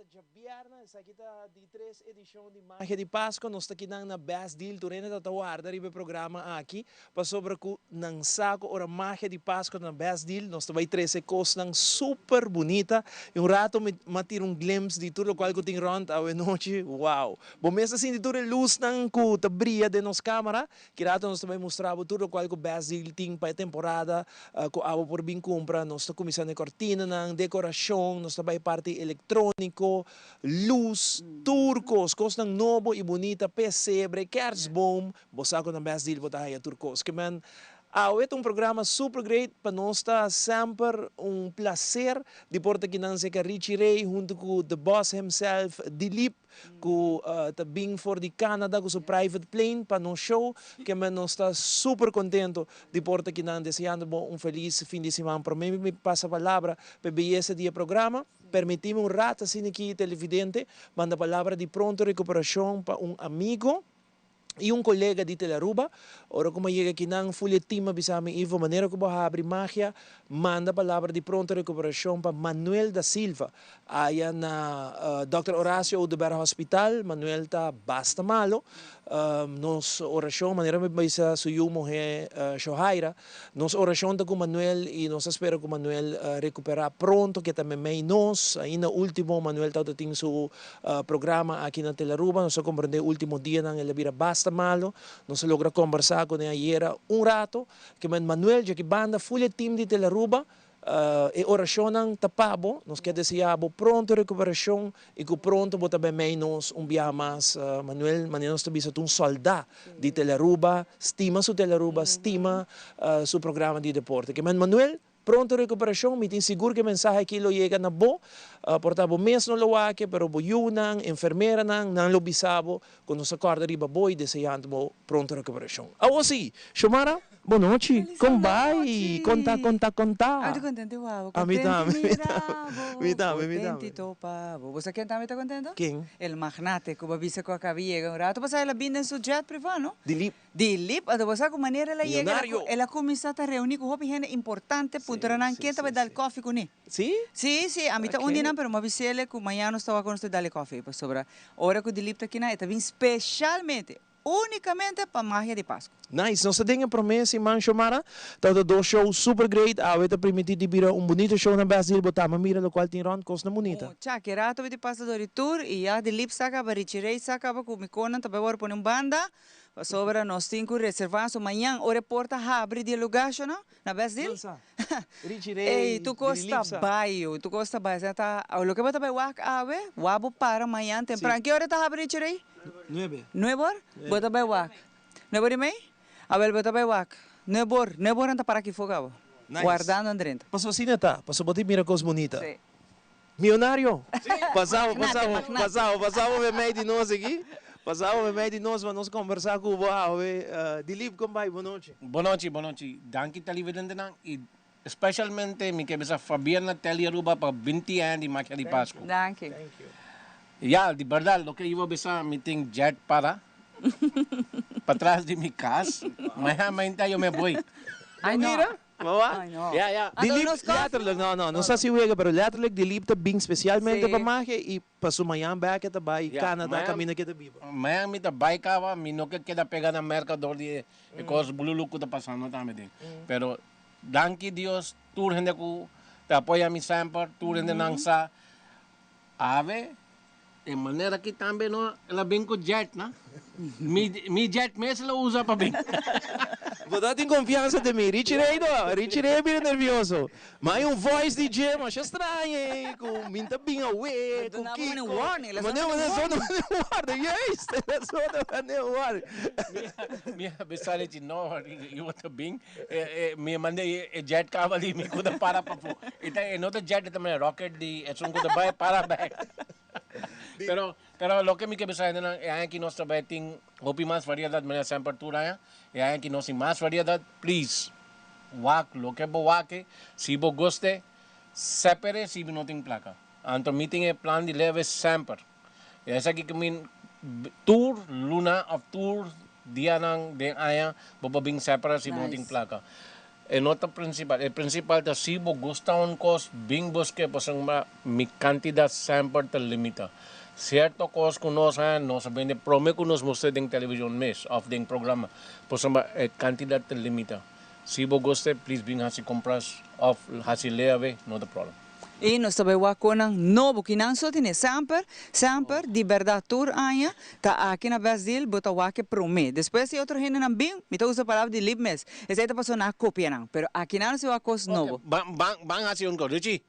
Ta djabièrnè, esaki ta di tres edishon di Magia di Pasco. Nos ta kinan na Best Deal. Tur hende ta ta warda riba e programa aki pasobra ku nan sa ku ora Magia di Pasco ta na Best Deal nos ta bai trese kosnan super bunita. I un rato mi a tira un glimpse di tur lokual ku tin rònt awe nochi. Wow! Bo mes ta sinti tur e lusnan ku ta bria den nos kamera. Ki rato nos ta bai mustra bo tur lokual ku Best Deal tin pa e temporada ku abo por bin kumpra. Nos ta kuminsá na e kortinanan, dekorashon, nos ta bai parti elektróniko, lus, tur kos, kosnan nobo i bunita, pesebre, kerstboom, bo sa ku na Best Deal bo ta haya tur kos. Ke men, awe ta un programa super great, pa nos ta semper un plaser di por ta kinan serka Richie Ray huntu ku the boss himself Dilip. Ku ta bin for di Canada ku su private plane pa nos show. Kembe nos ta super contento di por ta kinan deseando bo un feliz fin di siman. Prome mi pasa palabra pa e beyesa di e programa, permitimi un rato asina aki televidente manda palabra di pronto recuperacion pa un amigo y un colega di Telaruba. Ora cu mi a yega akinan full e team a bisa mi, Ivo, manera cu bo habri magia, manda palabra di pronto recuperacion pa Manuel da Silva aya na Dòkter Horacio Oduber Hospital. Manuel ta basta malo. Nos oracion, manera mi bisa su yu muhe Shohaira, nos oracion ta cu Manuel y nos ta spera cu Manuel recupera pronto, ke ta memey nos. Ainda ultimo Manuel tabata tin su programa aki na Telaruba. Nos a comprende ultimo dianan el a bira basta malo. Nos a logra combersa cune ayera un rato. Ke Manuel djaki banda full e team di Telaruba. E orashonnan ta pa bo. Nos ke desea bo pronto rekuperashon i ku pronto bo ta bai mei nos un biaha mas. Manuel, manera nos ta bisa, ta un sòldá di Telaruba, stima su Telaruba, stima su programa di deporte. Ke men Manuel, pronto rekuperashon. Mi tin sigur ku e mensahe aki lo yega na bo. Por ta bo mes no lo wak, pero bo yunan, enfermeranan, nan lo bisa bo ku nos a kòrda riba bo i deseando bo pronto rekuperashon. Awor si, Shomara. Bon nochi, kon bai? Konta, konta, konta. Ami ta kontento wou, Ami kontenti tambe, mi mira tambe, bo, mi tambe, mi tambe. kontenti topa bo. Bo sa ken tambe ta kontento? Ken? El magnate ku bo a bisa ku a kaba yega un rato pasá el a bin den su jet privá, no? Dilip. Dilip, anto bo sa ku manera el a yega, Millonario. el a kuminsá ta reuní ku hopi hende importante, puntra nan ken ta bai dal kòfi kuné. Sí? Sí, sí, ami ta un di nan, pero mi a bis'el ku mañana nos ta wak ku nos ta dal e kòfi, pasobra ora ku Dilip ta kinan e ta bin speshalmente. Unicamente pa Magia di Pascu. Nice, nos ta den e prome siman Shomara, tabata dos show super great, awe ta primiti di bira un bunito show na Best Deal, bo tama mira locual tin rond, cosnan bunita. Mucha, ki rato di pasa dor di tur y ya di lip sa caba, Richie Ray sa caba cu mi conan ta bay worde pone un banda, pasobra nos tin cu reserva, so mañan ora e porta habri di e lugar sho no, na Best Deal, Nan sa. Richie Ray, ey tu cos di ta lip sa. bay yu, tu cos ta bay, asina ta, loke bo ta bay wak awe, wak bo para mañan tempran, Si. ki ora ta habri Richie Ray? Nuebe. Nuebe or? Bo ta bai wak. Nuebe or i mei? Awel bo ta bai wak. Nuebe or. Nuebe or nan ta para aki for kaba. Nice. Wardando nan drenta. Pasobra asina ta. Pasobra bo ta mira kos bunita. Sí. Mionario! Pasa bo, Magnate, pasa bo, magnate. pasa bo, pasa bo memei di nos aki. Pasa bo memei di nos pa nos kombersá ku bo awe. Dilip, kon bai? Bonochi. Bonochi, bonochi. Danki televidentenan i Specialmente mi ke bisa Fabian na Tele Aruba pa 20 aña di Magia di Pascu. Danki. Ya, di berdad loke iba bisa mi tin jet para patras di mi kas, mañana mainta yo me voy. Ay no. Mira, mama. Ay no. Ya, ya. Anto Dilip, nos koffie? letterlijk, no, no, no sa si wega, pero letterlijk Dilip ta bin specialmente Sí. pa Magia y pa su mañan bek e ta bay Ya, Canada mañan, caminda ke ta biba. mañan mi ta bay caba, mi no ke keda pega na Merca dor di e cos bululu cu ta pasando tambe tin. Pero Danki Dios tur hende ku ta apoya mi semper, tur hende nan sa ave e manera aki tambe no el a bin ku jet na mi mi jet mes el a usa pa bin. Bo ta tin konfiansa den mi Richie Ray no Richie Ray a bira nervioso ma hay un voice di dje masha straño ey ku mi ta bin awe ku Duna bo kiko un warning, el a mane zona mane un zona warning. un warning juist el a zona un warning. Mi a bisa Richie no yo ta bin Mi a manda e jet caba di mi cu ta para pafo. E ta e no ta jet, e ta manera rocket di esun cu ta bay para bek. Pero, pero loke mi ke bisa hendenan, e aña aki nos ta bay tin hopi mas variedad manera semper tur aña. E aña aki nos tin mas variedad. Please, wak loke bo wak, si bo guste, sepere si bo no tin placa. Anto mi tin e plan di leve semper. E esaki ke mi tur luna of tur dianan den aña bo por bin separa si bo no tin Nice. placa. E no ta principal. E principal ta si bo gusta un cos, bin busque pasobra mi cantidad semper ta limita. Cierto cos cu nos haña, nos a bende prome cu nos mustra den television mes of den programa, pasobra e cantidad ta limita. Si bo gusta, please bin haci compras of haci layaway, no ta problem. I nos ta bai wak konan nobo ki nan so tene. Semper, semper, di bèrdat tur aña ta aki na Best Deal bo ta wak e promé. Despues si otro hendenan bin, mi ta usa palabra di lip mes, esei ta pasobra nan a kopia nan. Pero aki nan nos ta wak kos nobo. Ok, ban, ban, ban hasi un kos. Richie,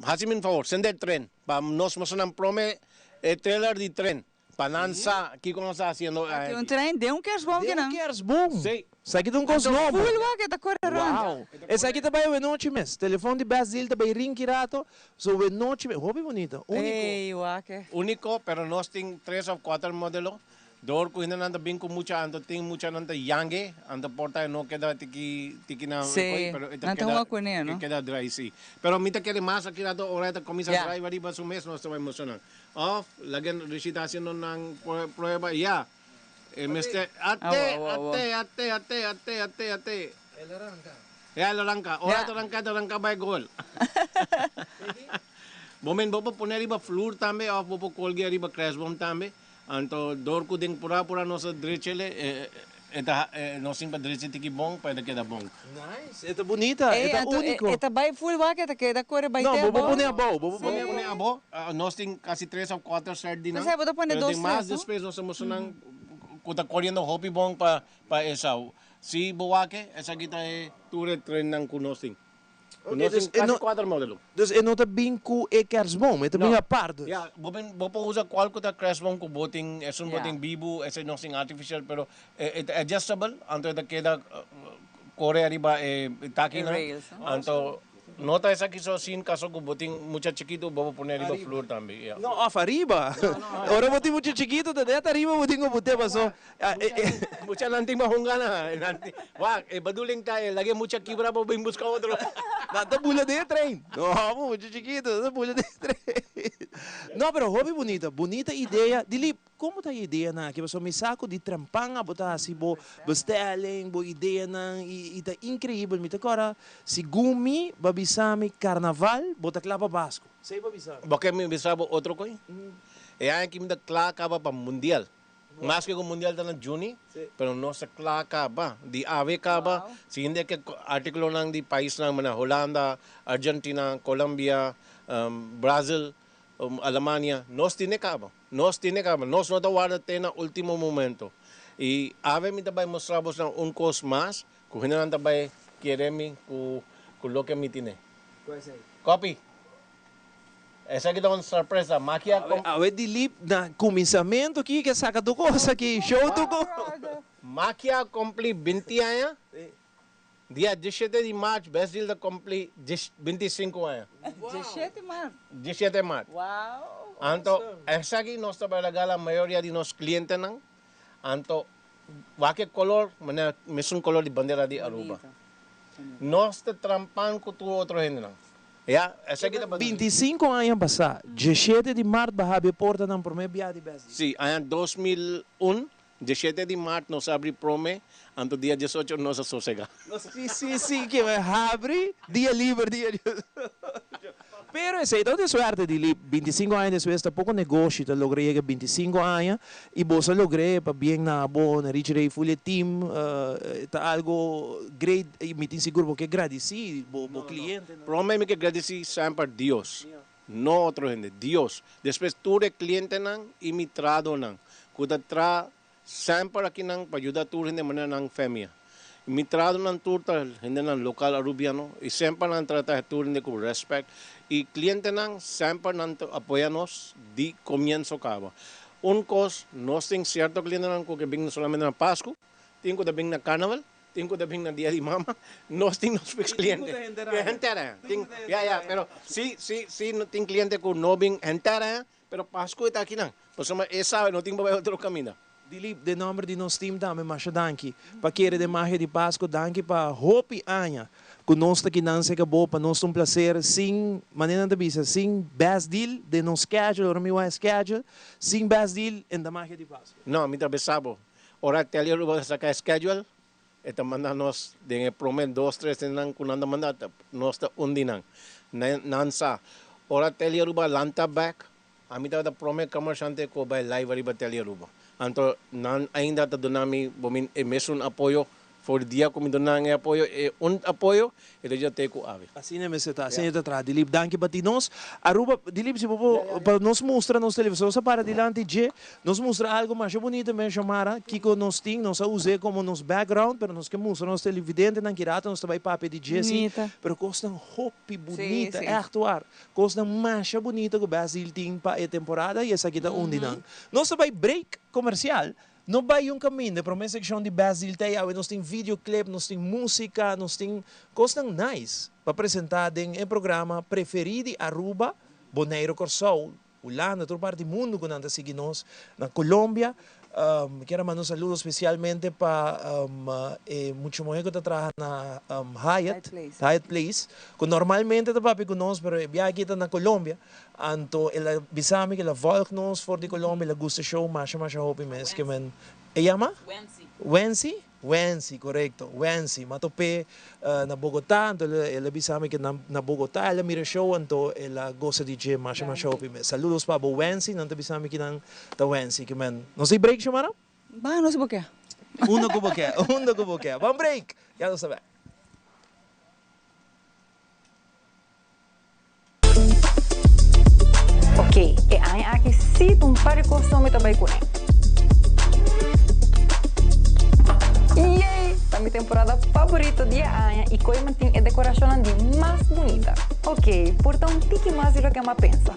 hasi mi un favor, sende e tren pa nos mustra nan promé e trailer di tren. Pa nan sa kiko nos ta hasiendo Aki un trein den un kerstboom Den un kinan. kerstboom? Sí. Esaki ta un kos Anto nobo. full wak e ta kore rond. Wow. Esaki ta bai awenochi mes. Telefon di Best Deal ta bai rinki rato. So awenochi mes. Hopi bunita. Uniko. Ey wak e. Uniko, pero nos tin tres of kuater modelo. Dor ku hendenan ta bin ku mucha anto tin muchanan ta yange, anto por ta e no keda tiki tiki na Sí, koi, pero e ta nan ta keda hunga kuné, e no? keda drai sí. Pero mi ta kere mas aki rato ora e ta kuminsá Ya. drai ariba su mes nos ta bai mostra nan. Of laga Rishi ta haciendo nan prueba ya. E mester ate ate ate ate ate ate ate. El a ranca. Ya el a ranca. Ora ta ranca ta ranca bay gol. Bo men bo por pone ariba flur tambe of bo por colgue ariba crashboom tambe. Anto dor cu den pura pura nos a drechele e ta nos tin pa dreche tiki bon pa e ta keda bon. Nice, e ta bunita, e Ey, ta anto e unico. e ta bay full wak e ta keda kore bay No, te bo por abou. pone abou, bo por pone Bo por pone abou. abou, nos tin casi tres of cuater set di nan, Entonces bo ta pone pero dos den mas tres, no? despues nos ta mustra nan cu ta coriendo hopi bon pa pa esau. Si bo wak e, esaki ta e tur e trennan cu nos tin. Ok, Nos dus tin e casi no, cuater modelo. dus e no ta bin cu e kerstboom, e ta bin No. apart dus. Ya, bo bin, bo por usa cual cu ta kerstboom cu bo tin, esun bo Ya. tin bibu, ese nos tin artificial, pero e ta adjustable, anto e ta keda core ariba e E takinan, rails, no? anto no ta esaki so sin caso cu bo tin mucha chikito bo por pone ariba flur tambe, ya. No, of ariba. Ora bo tin mucha chikito ta net ariba bo tin cu put'e paso Mucha nan tin pa hunga na, nan tin, wak, e bedoeling ta e lag'e mucha kibra pa bin buska otro. Nan ta bula den e trein. No, mucha chikito, nan ta bula den e trein. No, pero hopi bunita, bunita idea. Dilip, como ta e ideanan aki? Pasobra mi sa cu di trempan abo ta haci bo bestelling, bo ideanan, y ta increibel. Mi ta cora, segun mi, bo a bisa mi carnaval, bo ta cla pa Pasco. Esey bo a bisa mi. Bo ke mi bisa bo otro coy? E aña aki mi ta cla caba pa mundial. Maske ku mundial ta na juni, pero nos ta kla kaba. Di awe kaba, si hende ke artikulonan di paisnan manera Hulanda, Argentina, Colombia, Brazil, Alemania, nos tine kaba. Nos tine kaba. Nos no ta warda te na ultimo momento. I awe mi ta bai mustra bosnan un kos mas ku hendenan ta bai kere mi ku loke mi tine. Kopi. Esaki ta un sorpresa. Makia com. Awe Dilip na cuminsamentu aki ke saca tur cos aki, show tur cos. Makia a cumpli binti aña, dia diesshete di maart Best Deal ta cumpli binti sinku aña. Diesshete maart? Diesshete maart. Wow! Anto esaki nos ta bai regala mayoria di nos clientenan. Anto wak e color manera mesun color di bandera di Aruba. Nos ta trampan cu tur otro hendenan. Ya, esaki ta 25 aña pasá, 17 di mart bo a habri e portanan promé bia di Best Deal. Sí, aña 2001, 17 di mart nos a habri promé, anto dia 18 nos a sosegá. Sí, sí, sí, ke bai habri dia liber dia 18. Pero esei ta un suerte di li 25 aña despues ta poko negoshi ta logra yega 25 aña y boso a logr'é pabien na bo, na Richie Ray full e team, ta algo great y mi tin sigur bo ke gradisí bo clientenan. Prome mi ke gradisí semper Dios, no otro hende, Dios. Despues tur e clientenan y mi tradonan cu ta traha semper akinan pa yuda tur hende manera nan famia. Mi tradonan tur ta hendenan local Arubiano y semper nan trata tur hende cu respect y clientenan semper nan ta apoya nos di comienzo caba. Un cos, nos tin cierto clientenan cu ke bin solamente na Pascu, tin cu ta bin na Carnaval, tin cu ta bin na Dia di Mama, nos tin nos fix cliente. Henter aña. Tin, ya, ya, pero si, si, si tin cliente cu no bin henter aña, pero Pascu e ta akinan. Pasobra e sabe no tin pa bay otro caminda. Dilip, den nomber di nos team tambe masha danki pa kere den magia di Pasco, danki pa hopi aña cu nos ta kinan seca bo, pa nos ta un placer sin, manera nan ta bisa, sin Best Deal den nos schedule, ora mi wak e schedule, sin Best Deal en ta magia di Pasco. No, mi ta bisa bo, ora Telly Aruba ta saca e schedule. E ta manda nos den e prome dos tres nan ku nan ta manda nos ta un di nan. Nan sa ora Tele Aruba lanta bek ami tabata prome comerciante ku a bai live ariba Tele Aruba. Anto nan ainda ta duna mi bo min e mesun apoyo for di dia ku mi duna nan e apoyo e un apoyo e ta dja te ku awe. Asina mester ta, asina ta traha. Dilip danki pa ti nos. Aruba, Dilip si bo por pa nos mustra nos televisor, nos a para dilanti dje, nos mustra algo masha bunita men Xiomara, kiko nos tin, nos a us'e komo nos background, pero nos ke mustra nos televidentenan ki rato nos ta bai papia di dje si, pero kosnan hopi bunita, ègt waar, kosnan masha bunita ku Best Deal tin pa e temporada i esaki ta un di nan. Nos ta bai break komersial. No bai un kaminda, e prome sekshon di Best Deal ta ei awe. Nos tin videoclip, nos tin músika, nos tin kosnan nice pa presentá den e programa preferí di Aruba, Boneiru, Kòrsou, Hulanda, tur parti di mundu ku nan ta sigui nos, na Colombia. Mi kier a manda un saludo spesialmente pa e mucha muhé ku ta traha na Hyatt, Hyatt Place, ku normalmente ta papia ku nos, pero e biaha aki ta na Colombia. Anto el a bisa mi ku el a volg nos for di Colombia, el a gusta e show masha masha hopi mes ke men e yama? Wency. Wency? Wency, korekto, Wency. Mi a top'é na Bogotá, anto el a bisa mi ku na Bogotá el a mira e show, anto el a gosa di dje masha masha hopi mes. Saludos pa bo Wency, nan ta bisa mi ku nan ta Wency ke men. Nos tin break Xiomara? Ba, nos bo ke. Unda ku bo ke, unda ku bo ke. Ban break! Ya nos ta bek. Ok, e aña aki sí ta un par di kos no mi ta bai kuné. Yey! Ta mi temporada faborito di e aña i koe mantin e dekorashonnan di mas bunita. Ok, por ta un tiki mas di loke mi a pensa.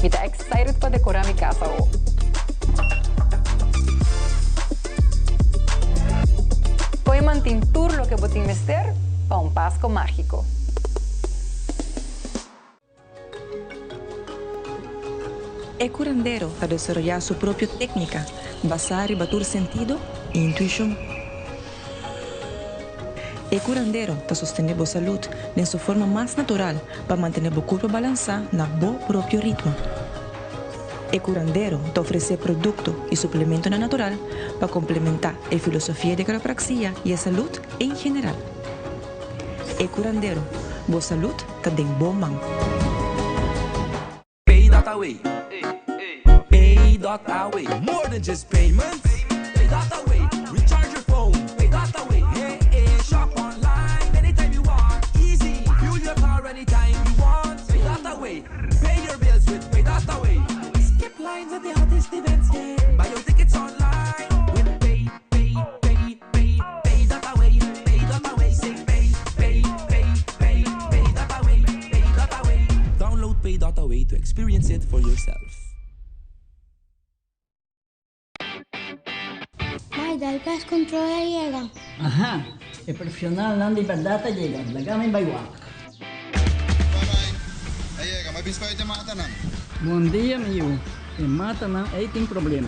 Mi ta excited pa decorá mi cas awo. Kooiman tin tur loke bo tin mester pa un Pasco mágico. E curandero ta desaroyá su propio técnica basá riba tur sentido i intuishon. E curandero ta sostené bo salud den su forma mas natural pa mantené bo curpa balansá na bo propio ritmo. E curandero ta ofresé producto i suplementonan natural pa complementá e filosofia di quiropraxia i e salud en general. E curandero, bo salud ta den bo man. Pay dot away. Pay dot away. More than just payments. Pay dot away. Recharge your phone. Pay dot away. Hey, hey. Shop online anytime you want. Easy. Fuel your car anytime you want. Pay dot away. Pay your bills with Pay dot away. Skip lines at the hottest events. Yeah. Buy your tickets online with Pay, Pay, Pay, Pay, Pay dot away. Pay dot away. Say pay, pay, pay, pay, pay dot away. Pay dot away. Download Pay dot away to experience it for yourself. Mai, dal pest control a yega. Aha, e profesionalnan di berdad a yega, laga mi bai wak. Bye bye, a yega, mi a bin spuit e matanan. Bon dia mi yu, e matanan ei tin problema.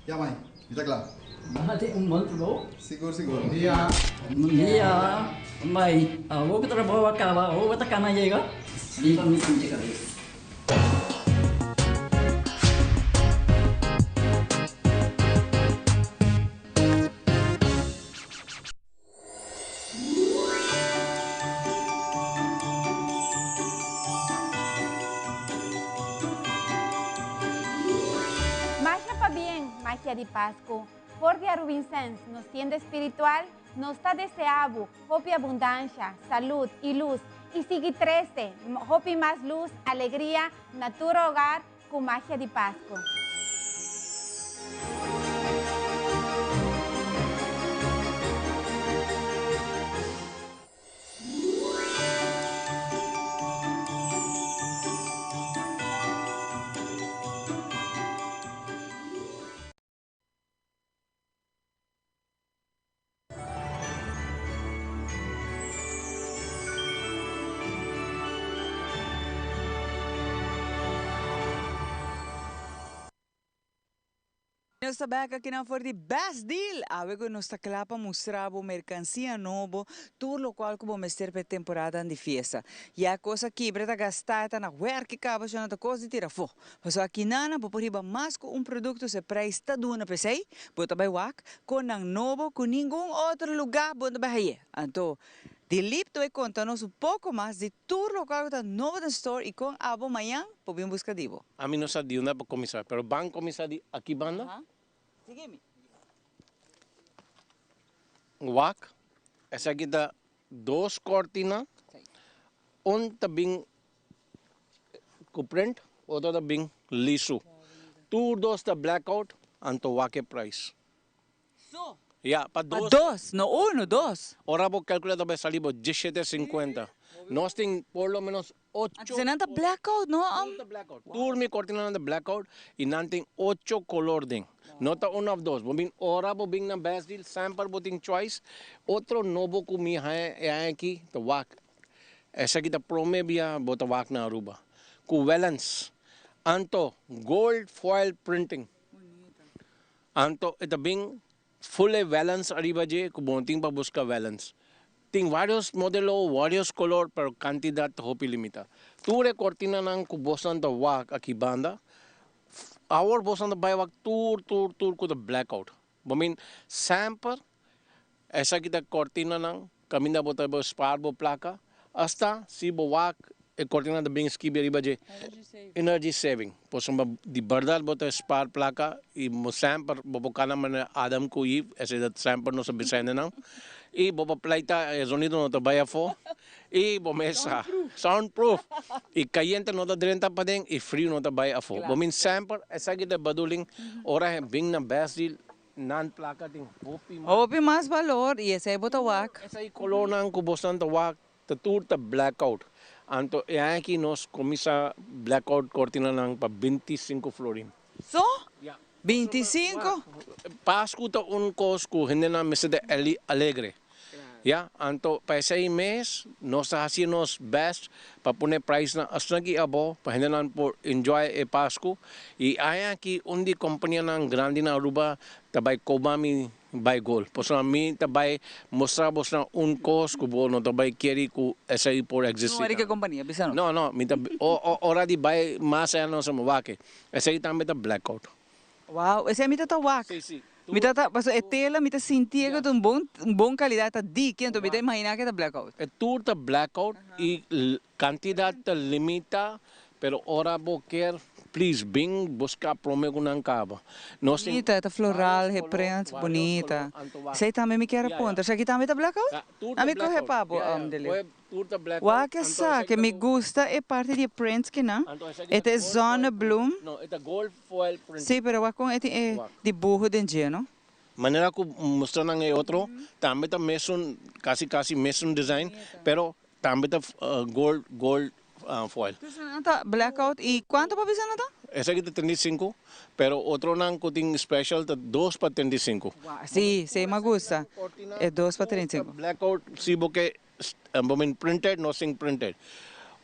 Ya mai, mi ta kla. Nan a tin un bon trabou. Sigur sigur. Bon dia. Bon dia. Mai, awor ku trabou a kaba, awor bo ta kana yega? Riba mi sinti kabes. Masha pabien, Magia di Pascu. For di Arubinsens, nos tienda espiritual, nos ta desea bo hopi abundansha, salud y luz y sigui trece hopi mas luz, alegria na tur hogar cu Magia di Pascu. Nos ta bek akinan for di Best Deal! Awe ku nos ta kla pa mustra bo merkansia nobo, tur lokual ku bo mester pa e temporadanan di fiesta. Ya kos a kibra ta gastá, e ta na wèrki kaba, shona ta kos di tira afó. Pasobra akinana bo por hiba mas ku un produkto si e preis ta duna p'esei, bo ta bai wak kon nan nobo ku ningun otro lugá bo no ta bai haye. Anto Dilip ta bai konta nos un poko mas di tur lokual ku ta nobo den store i kon abo mañan por bin buska di bo. Ami no sa di unda pa kuminsá, pero ban kuminsá di aki banda. Aha. Sigui mi. Wak, esaki ta dos kortina, un ta bin ku print, otro ta bin lisu. Tur dos ta blackout, anto wak e prijs. So. Ya, pa dos. Pa dos, no uno, dos. Ora bo calcula ta bay sali bo diesshete cincuenta. Nos tin por lo menos ocho. Antes nan ta blackout, no? Tur ta blackout. Tur mi cortinanan ta blackout y nan tin ocho color den. No ta uno of dos. Bo bin ora bo bin na Best Deal semper bo tin choice. Otro nobo cu mi haña e aña aki ta wak. Esaki ta prome bia bo ta wak na Aruba. Cu wellens. Anto gold foil printing. Anto e ta bin full e welens ariba dje ku bo no tin pa buska welens. Tin varios modelo, varios color, pero cantidad ta hopi limita. Tur e cortinanan ku bosnan ta wak aki banda, awor bosnan ta bai wak tur tur tur ku ta blackout. Bo min semper Esaki ta cortinanan caminda bo ta spaar bo placa hasta si bo wak e cortina ta bin skibi ariba dje energy saving pasobra di berdad bo ta spaar placa y bo semper bo por cana manera Adam cu Eve esey ta semper nos ta bisa hendenan y bo por pleita e zonido no ta bay afo y bo mesa sound proof y cayente no ta drenta paden y frio no ta bay afo bo min semper esaki ta e bedoeling ora bin na best deal Nan plaka tin hopi mas. Hopi mas balor y esey bo ta wak. Esey colornan cu bosnan ta wak ta tur ta blackout. Anto e aña aki nos cuminsa blackout cortinanan pa 25 florin. So? Ya. 25? Pascu ta un cos cu hendenan mester ta alegre. Ya, anto pa esei mes nos ta haci nos best pa pone prijsnan asina aki abo pa hendenan por enjoy e Pascu. Y aña aki un di companianan grandi na Aruba ta bay coba mi bay gol. Pasobra mi ta bay mustra bosnan un cos cu bo no ta bay keri cu esei por existi. No wari ki compania, bisa nos. No, no, mi ta ora di bay mas aya nos a wak. Esei tambe ta blackout. Wow, esei mi ta ta wak. Sí, sí. Mi ta ta, pasobra e tela mi ta sinti e ku ta un bon, un bon kalidat, ta diki, anto mi ta imaginá ku e ta blackout. E tur ta blackout i kantidat ta limita, pero ora bo kier, please bin buska prome ku nan kaba. Nos tin Bunita, e ta floral, varios e kolor, print, varios bunita. kolor, anto wak. Esei tambe mi kier a Ya, ya. puntra. Esaki tambe ta blackout? Ya, tur ta A mi kohe blackout. pa bo, Ya, ya, Delio. kohe tur ta blackout, Wak anto esa, esaki ke ta mi ku. gusta e parti di e print kinan. Anto esaki E ta ta e gold foil print. zonnebloem. No, e ta gold foil printing. Sí, pero wak kon e tin e Wak. dibuho den dje, no? Manera ku mustra nan e otro, tambe ta mesun, kasi kasi mesun design, pero tambe ta gold, gold foil. Entonces nan ta blackout y cuanto pa bisa nan ta? Esaki ta 35, pero otronan ku tin special ta dos pa 35. Wak, sí, sí, mi a gusta e dos pa 35. Blackout si bo ke Bo men printed no sin printed.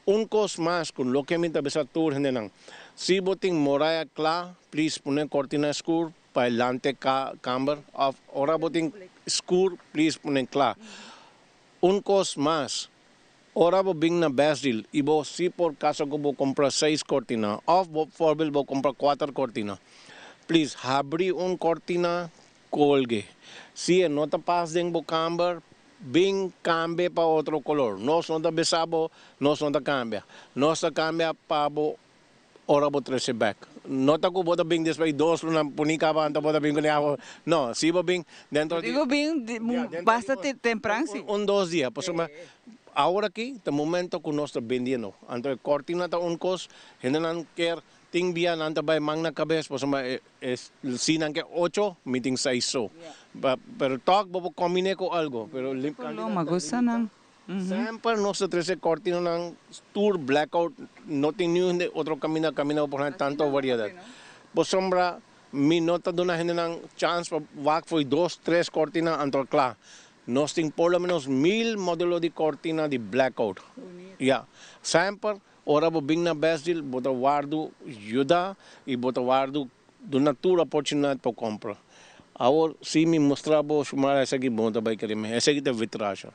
Un kos mas ku loke mi ta bisa tur hendenan, si bo tin muraya kla, please pone kortina skur pa e lante kamber of ora bo tin skur please pone kla. Un kos mas, ora bo bin na Best Deal i bo si por kaso ku bo kumpra seis kortina of bo voorbeeld bo kumpra kuater kortina, please habri un kortina Colge. Si e no ta pas den bo camber, bin cambia pa otro color. Nos no ta bisa bo, nos no ta cambia. Nos ta cambia pa bo ora bo trece bek. No ta cu bo ta bin despues di dos luna puni caba anto bo ta bin cune awo. No, si bo bin dentro di. Bo bin basta tempran si. Un dos dia. Pasobra awor aki ta momento cu nos ta bendiendo. Anto e cortina ta un cos, hendenan kier Tin bia nan ta bai man na kabes pasobra e si nan ke ocho mi tin seis so. Pero tok bo por kombine ku algo pero Koló ma gusta nan. Semper nos ta trese kortinanan tur blackout no tin niun hende otro kaminda kaminda bo por haña tanto variedat. Pasobra mi no ta duna hendenan chans pa wak for dos tres kortina anto kla. Nos tin por lo menos mil modelo di kortina di blackout. Ya semper Ora bo bin na Best Deal bo ta wòrdu yuda i bo ta wòrdu Duna tur oportunidad pa compra. Awor si mi mustra bo shumara esaki bo no ta bay kere mi. Esaki ta vitrasha.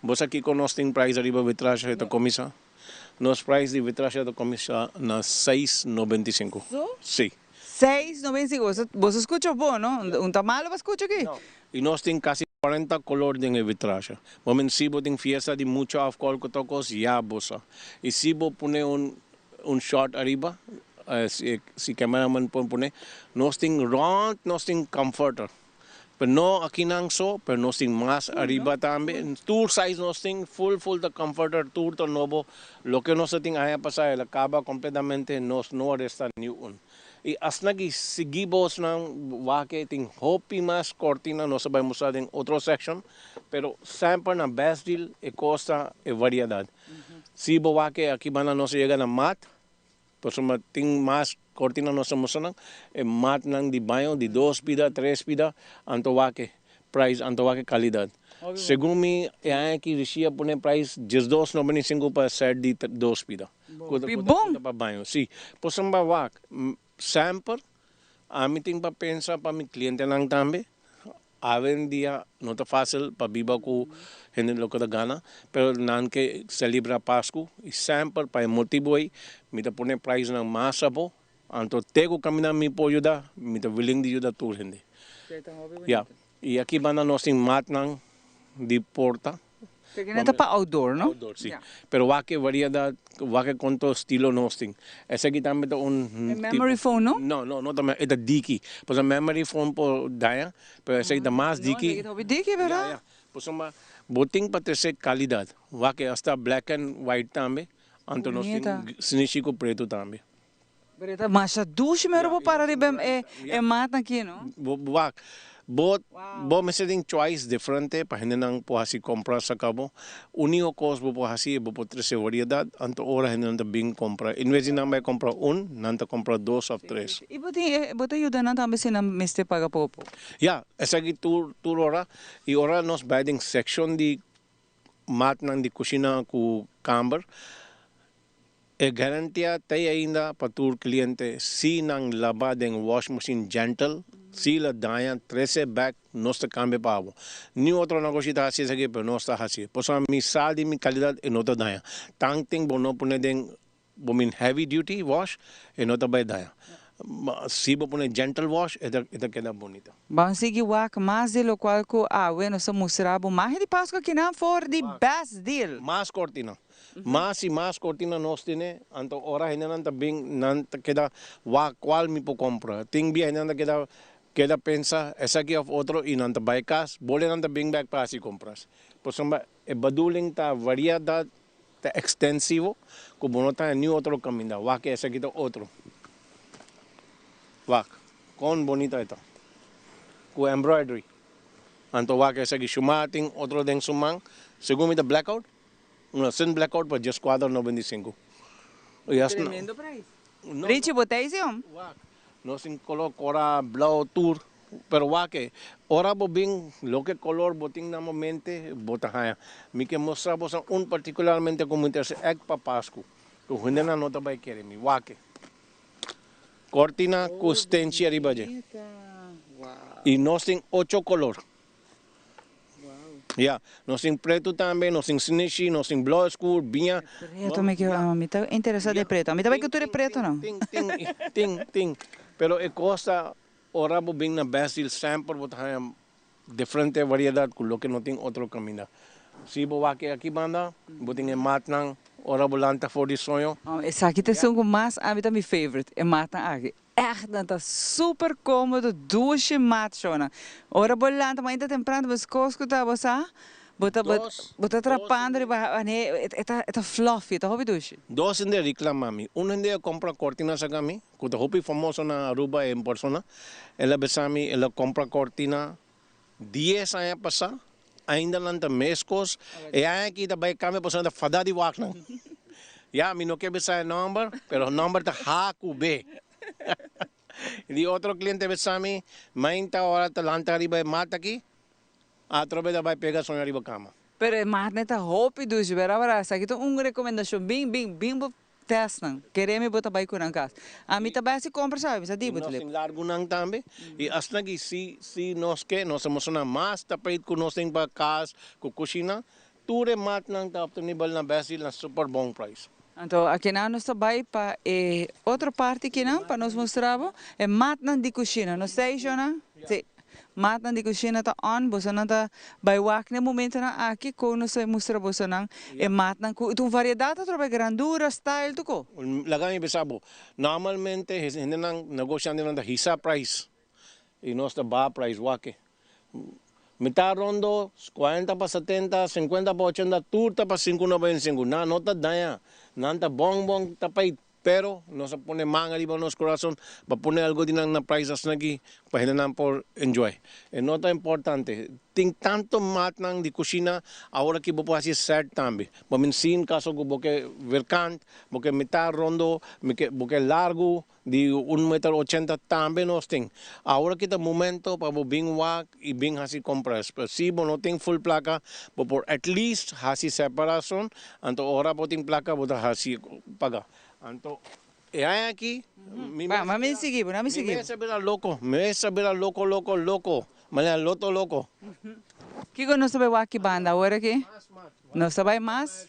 Bo sa kico nos tin price ariba vitrasha e ta cuminsa? Nos price di vitrasha ta cuminsa na seis 95. So? Si. 6,95. Bo sa bo sa scucha bon no? Un ta malo pa scucha aki. No. Y nos tin casi 40 color den e vitrasha. Bo men si bo tin fiesta di mucha of cualke otro cos ya bo sa. Y si bo pone un un shot ariba si cameraman por pone nos tin rond nos tin comforter pero no akinan so pero nos tin mas ariba tambe tur size nos tin full full ta comforter tur ta nobo loke nos a tin aña pasa el a caba completamente nos no a resta ni un y asina ki sigui bosnan wak tin hopi mas cortina nos a bay mustra den otro section pero semper na best deal e cos ta e variedad. Si bo wak e aki banda nos a yega na mat, pasobra tin mas kortina nos ta mustra nan, e matnan di baño di dos pida, tres pida, anto wak e prijs, anto wak e kalidat. Segun mi e aña aki Rishi a pone prijs 12 95 pa sèt di dos pida, ku ta pa baño. Si, pasobra wak semper ami tin pa pensa pa mi klientenan tambe, Awendia no ta fácil pa biba ku hende loke ta gana, pero nan ke celebra Pasku i semper pa e motibu ei mi ta pone prijsnan mas abo, anto te ku kaminda mi por yuda, mi ta willing di yuda tur hende. Ya, i aki banda nos tin matnan di porta. Te ta pa outdoor, no? Outdoor, si. Pero wak e variedad, wak e konto stilo nos tin. Esaki tambe ta un E memory foam, no? No, no, no ta e ta diki. Pasobra memory foam por daña, pero esaki ta mas diki. No, esaki ta hopi diki, verdad? Ya, ya. Pasobra bo tin pa trese calidad. Wak e hasta black and white tambe, anto nos tin snishi ku pretu tambe. Pero e ta masha dushi mero bo para riba e e mat aki no. Wak, bo bo mester tin choice diferente pa hendenan por hasi compra saca bo. Unico cos bo por hasi bo por trece variedad anto ora hendenan ta bin compra en vez di nan bay compra un nan ta compra dos of tres. Y bo tin bo ta yuda nan tambe si nan mester paga poco poco. Ya, esaki tur tur ora y ora nos bay den seccion di matnan di cushina cu camber. E garantia t'ei ainda pa tur cliente si nan laba den wash machine gentle, si la daña trece bek nos ta cambia pa abo. Ni otro negoshi ta haci esaki pero nos ta haci. Pasobra mi sa di mi calidad e no ta daña. Tanten bo no pone den bo min heavy duty wash e no ta bay daña. Si bo pone gentle wash e ta e ta keda bunita. Ban sigui wak mas di locual cu awe nos ta mustra bo magia di Pascua kinan for di Best Deal. Mas cortina. Mas i mas kortina nos tene, anto ora hendenan ta bin nan ta keda wak kual mi por kompra. Tin bia hendenan ta keda keda pensa esaki of otro i nan ta bai kas, bole nan ta bin bek pa hasi kompras. Pasobra e bedoeling ta variedat ta ekstensivo ku bo no ta haña niun otro kaminda. Wak esaki ta otro. Wak kon bonita e ta ku embroidery. Anto wak esaki shuma tin otro den su man, segun mi ta blackout. Una sin blackout pa 14 95. Y asina. Tremendo prijs. Richie bo ta isi om? Wak, nos tin color cora, blauw, tur. Pero wak e, ora bo bin loke color bo tin na momente bo ta haya. Mi ke mostra boso un particularmente cu mi ta haci ek pa Pascu. Cu hendenan no ta bay kere mi. Wak e. Cortina cu stenchi ariba dje. Y nos tin ocho color. Ya, nos tin pretu tambe, nos tin snishi, nos tin blou skur, biña. Preto mi ke, mi ta interesa den preto. Mi ta bai ku tur e pretonan. Tin, tin, tin, tin. Pero e kos ta, ora bo bin na Best Deal semper bo ta haña diferente variedat ku loke no tin otro kaminda. Si bo wak e aki banda, bo tin e matnan, ora bo lanta for di soño. Esaki ta esun ku mas ami ta mi favorite, e matnan aki. Echt nan ta super komodo dushi mat shownan. Ora bo lanta mainta temprano bo skos ku ta bo sa bo ta bo ta trapando riba e ta e ta fluffy e ta hopi dushi. Dos hende a reclama mi. Un hende a compra cortina saca mi, cu ta hopi famoso na Aruba en persona. El a bisa mi el a compra cortina 10 aña pasa, ainda nan ta mescos. E aña aki ta bay cambia pasobra nan ta fada di wak nan. Ya, mi no ke bisa e nomber, pero nomber ta H cu B. Di otro cliente bisa mi, mainta ora ta lanta riba e mat aki, atrobe ta bay pega soño riba cama. Pero e matnan ta hopi dushi, bera bera, esaki ta un recomendacion bin bin bin bo. test nan. Kere mi bo ta bai ku nan kas. Ami ta bai hasi kompra sabi, mi sa di bo Nos Tulip. tin largunan tambe. I asina ki si si nos ke nos ta mustra nan mas tapijt ku nos tin pa kas ku kushina. Tur e matnan ta obtenibel na Best Deal na super bon prijs. Anto akinan nos ta bai pa e otro parti kinan pa nos mustra bo e matnan di kushina. Nos ta ei shona? Si. Matnan di kushina ta on. Bosonan ta bai wak na e momentonan aki kon nos ta mustra bosonan e matnan ku ta un variedat atrobe, grandura, style, tur ko. Laga mi bisa bo, normalmente hendenan, negoshantenan ta hisa prijs y nos ta baha prijs wak. Mitad rondo, 40 pa 70, 50 pa 80, tur ta pa 5.95. Nan no ta daña, nan ta bon bon tapijt, pero nos a pone man ariba nos corazon pa pone algo di nan na prijs asina aki pa hendenan por enjoy. E no ta importante, tin tanto matnan di cushina awor aki bo por haci set tambe. Bo min sin caso cu bo ke vierkant, bo ke mitad rondo, bo ke largo, Di un meter ochenta tambe nos tin. Awor aki ta momento pa bo bin wak y bin haci compras. Pero si bo no tin full placa, bo por at least haci separacion, anto ora bo tin placa bo ta haci paga. Anto e aña aki mi mes a bira, mi mes a bira loco, mi mes a bira loco loco loco, manera loto loco. Kico nos ta bay wak ki banda awor aki? Nos ta bai mas.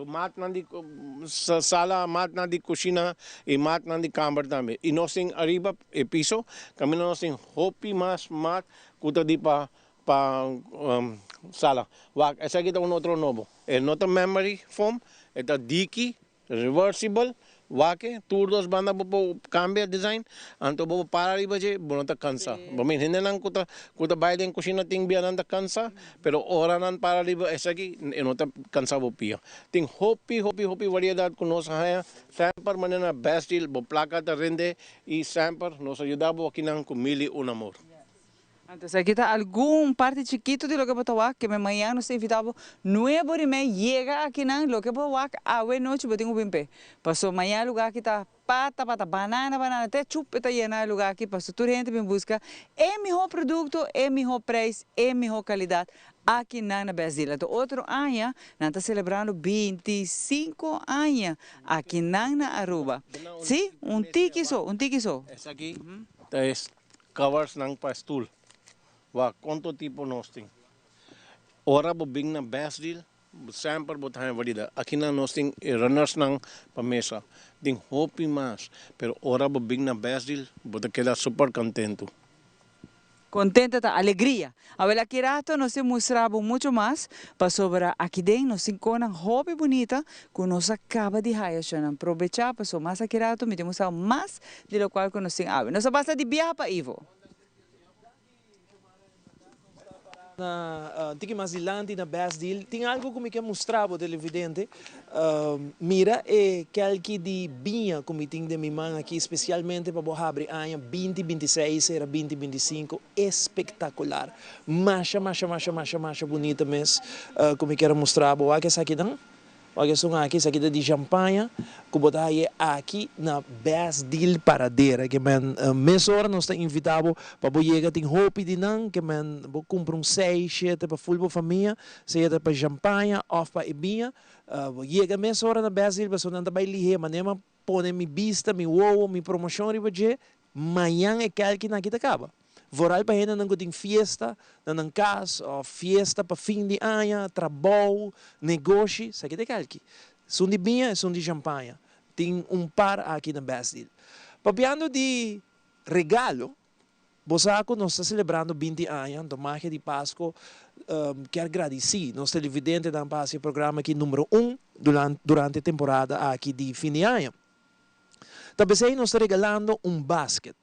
Matnan di sala, matnan di kushina i matnan di kamber tambe. I nos tin ariba e piso kaminda nos tin hopi mas mat ku ta di pa pa sala. Wak, esaki ta un otro nobo. E no ta memory foam, e ta diki Reversible, wak tur dos banda bo por cambia design, anto bo por para riba dje, bo no ta cansa. Bo mira hendenan cu ta cu ta bay den cushina tin bia nan ta cansa, pero ora nan para riba esaki e no ta cansa bo pia. Tin hopi hopi hopi variedad cu nos a haya, semper manera na Best Deal bo placa ta rende y semper nos a yuda bo akinan cu mil y un amor. Anto esaki ta algun parti chikitu di loke bo ta wak, keme mañan nos ta invitá bo nuevo di mei yega akinan, loke bo wak awe nochi bo tin ku bin p'e. Paso mañan e lugá aki ta pata pata, banana banana, te chup e ta yena e lugá aki, paso tur hende bin buska e mihó produkto, e mihó preis, e mihó kalidat akinan na Best Deal. Anto otro aña nan ta selebrando 25 aña akinan na Aruba. Sí, un tiki so, un tiki so. Esaki ta e Covers nan pa stoel. Wak konto tipo nos tin. Ora bo bin na Best Deal, semper bo ta haña variedad. Akinan nos tin e runners nan pa mesa. Tin hopi mas, pero ora bo bin na Best Deal, bo ta keda super contento. Contento ta alegria. Awel aki rato nos tin mustra bo mucho mas, pasobra aki den nos tin conan hopi bunita cu nos a caba di haya shonan. Probecha paso mas aki rato mi tin mustra bo mas di locual cu nos tin awe. Nos a basta di biaha pa Ivo. Na tiki mas dilanti na Best Deal tin algo cu mi ke mustra bo televidente. Mira e kelki di biña cu mi tin den mi man aki specialmente pa bo habri aña 2026 era 2025 espectacular. Masha masha masha masha masha bunita mes cu mi kier a mustra bo. Wak esakinan. Wak esun aki, esaki ta di champaña ku bo ta haye aki na Best Deal Paradera. Ke men mesora nos ta invita bo pa bo yega tin hopi di nan ke men bo kumpra un seis, shete pa ful bo famia, sea ta pa champaña òf pa e biña. Bo yega mesora na Best Deal pasobra nan ta bai lihé manera Pone mi bista, mi wowo, mi promoshon riba dje, mañan e kèlkinan aki ta kaba. Vooral pa hendenan ku tin fiesta na nan kas òf fiesta pa fin di aña, trabou, negoshi, esaki ta e kèlki. Esun di biña, esun di shampaña. Tin un par aki na Best Deal. Papiando di regalo, Bo sa cu nos ta celebrando 20 aña, anto Magia di Pasco kier gradici nos televidentenan pa haci e programa aki numero un durante e temporada aki di fin di aña. Ta pesey nos ta regalando un basket.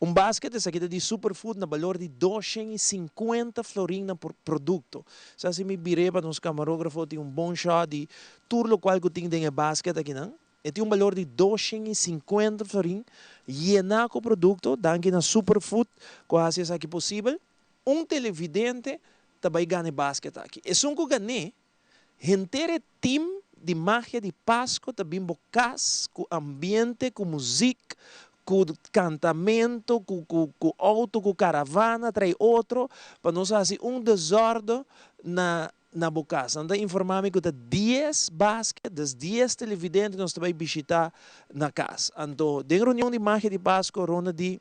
Un basket esaki ta di Superfood na balor di 250 florin na producto. Sa si mi bire pa nos camarografo tin un bon shot di tur locual cu tin den e basket akinan. E tin un balor di 250 florin yená ku produkto, danki na Superfood ku a hasi esaki posibel. Un televidente ta bai gana e basket aki. Esun ku gan'é, henter e tim di Magia di Pasco ta bin bo kas ku ambiente, ku muzik, ku kantamentu, ku ku ku outo, ku karavana trai otro pa nos hasi un desòrdu na. na bo kas. Nan ta informá mi ku ta dies basket, des dies televidente nos ta bai bishitá na kas. Anto den reunion di Magia di Pasko ronda di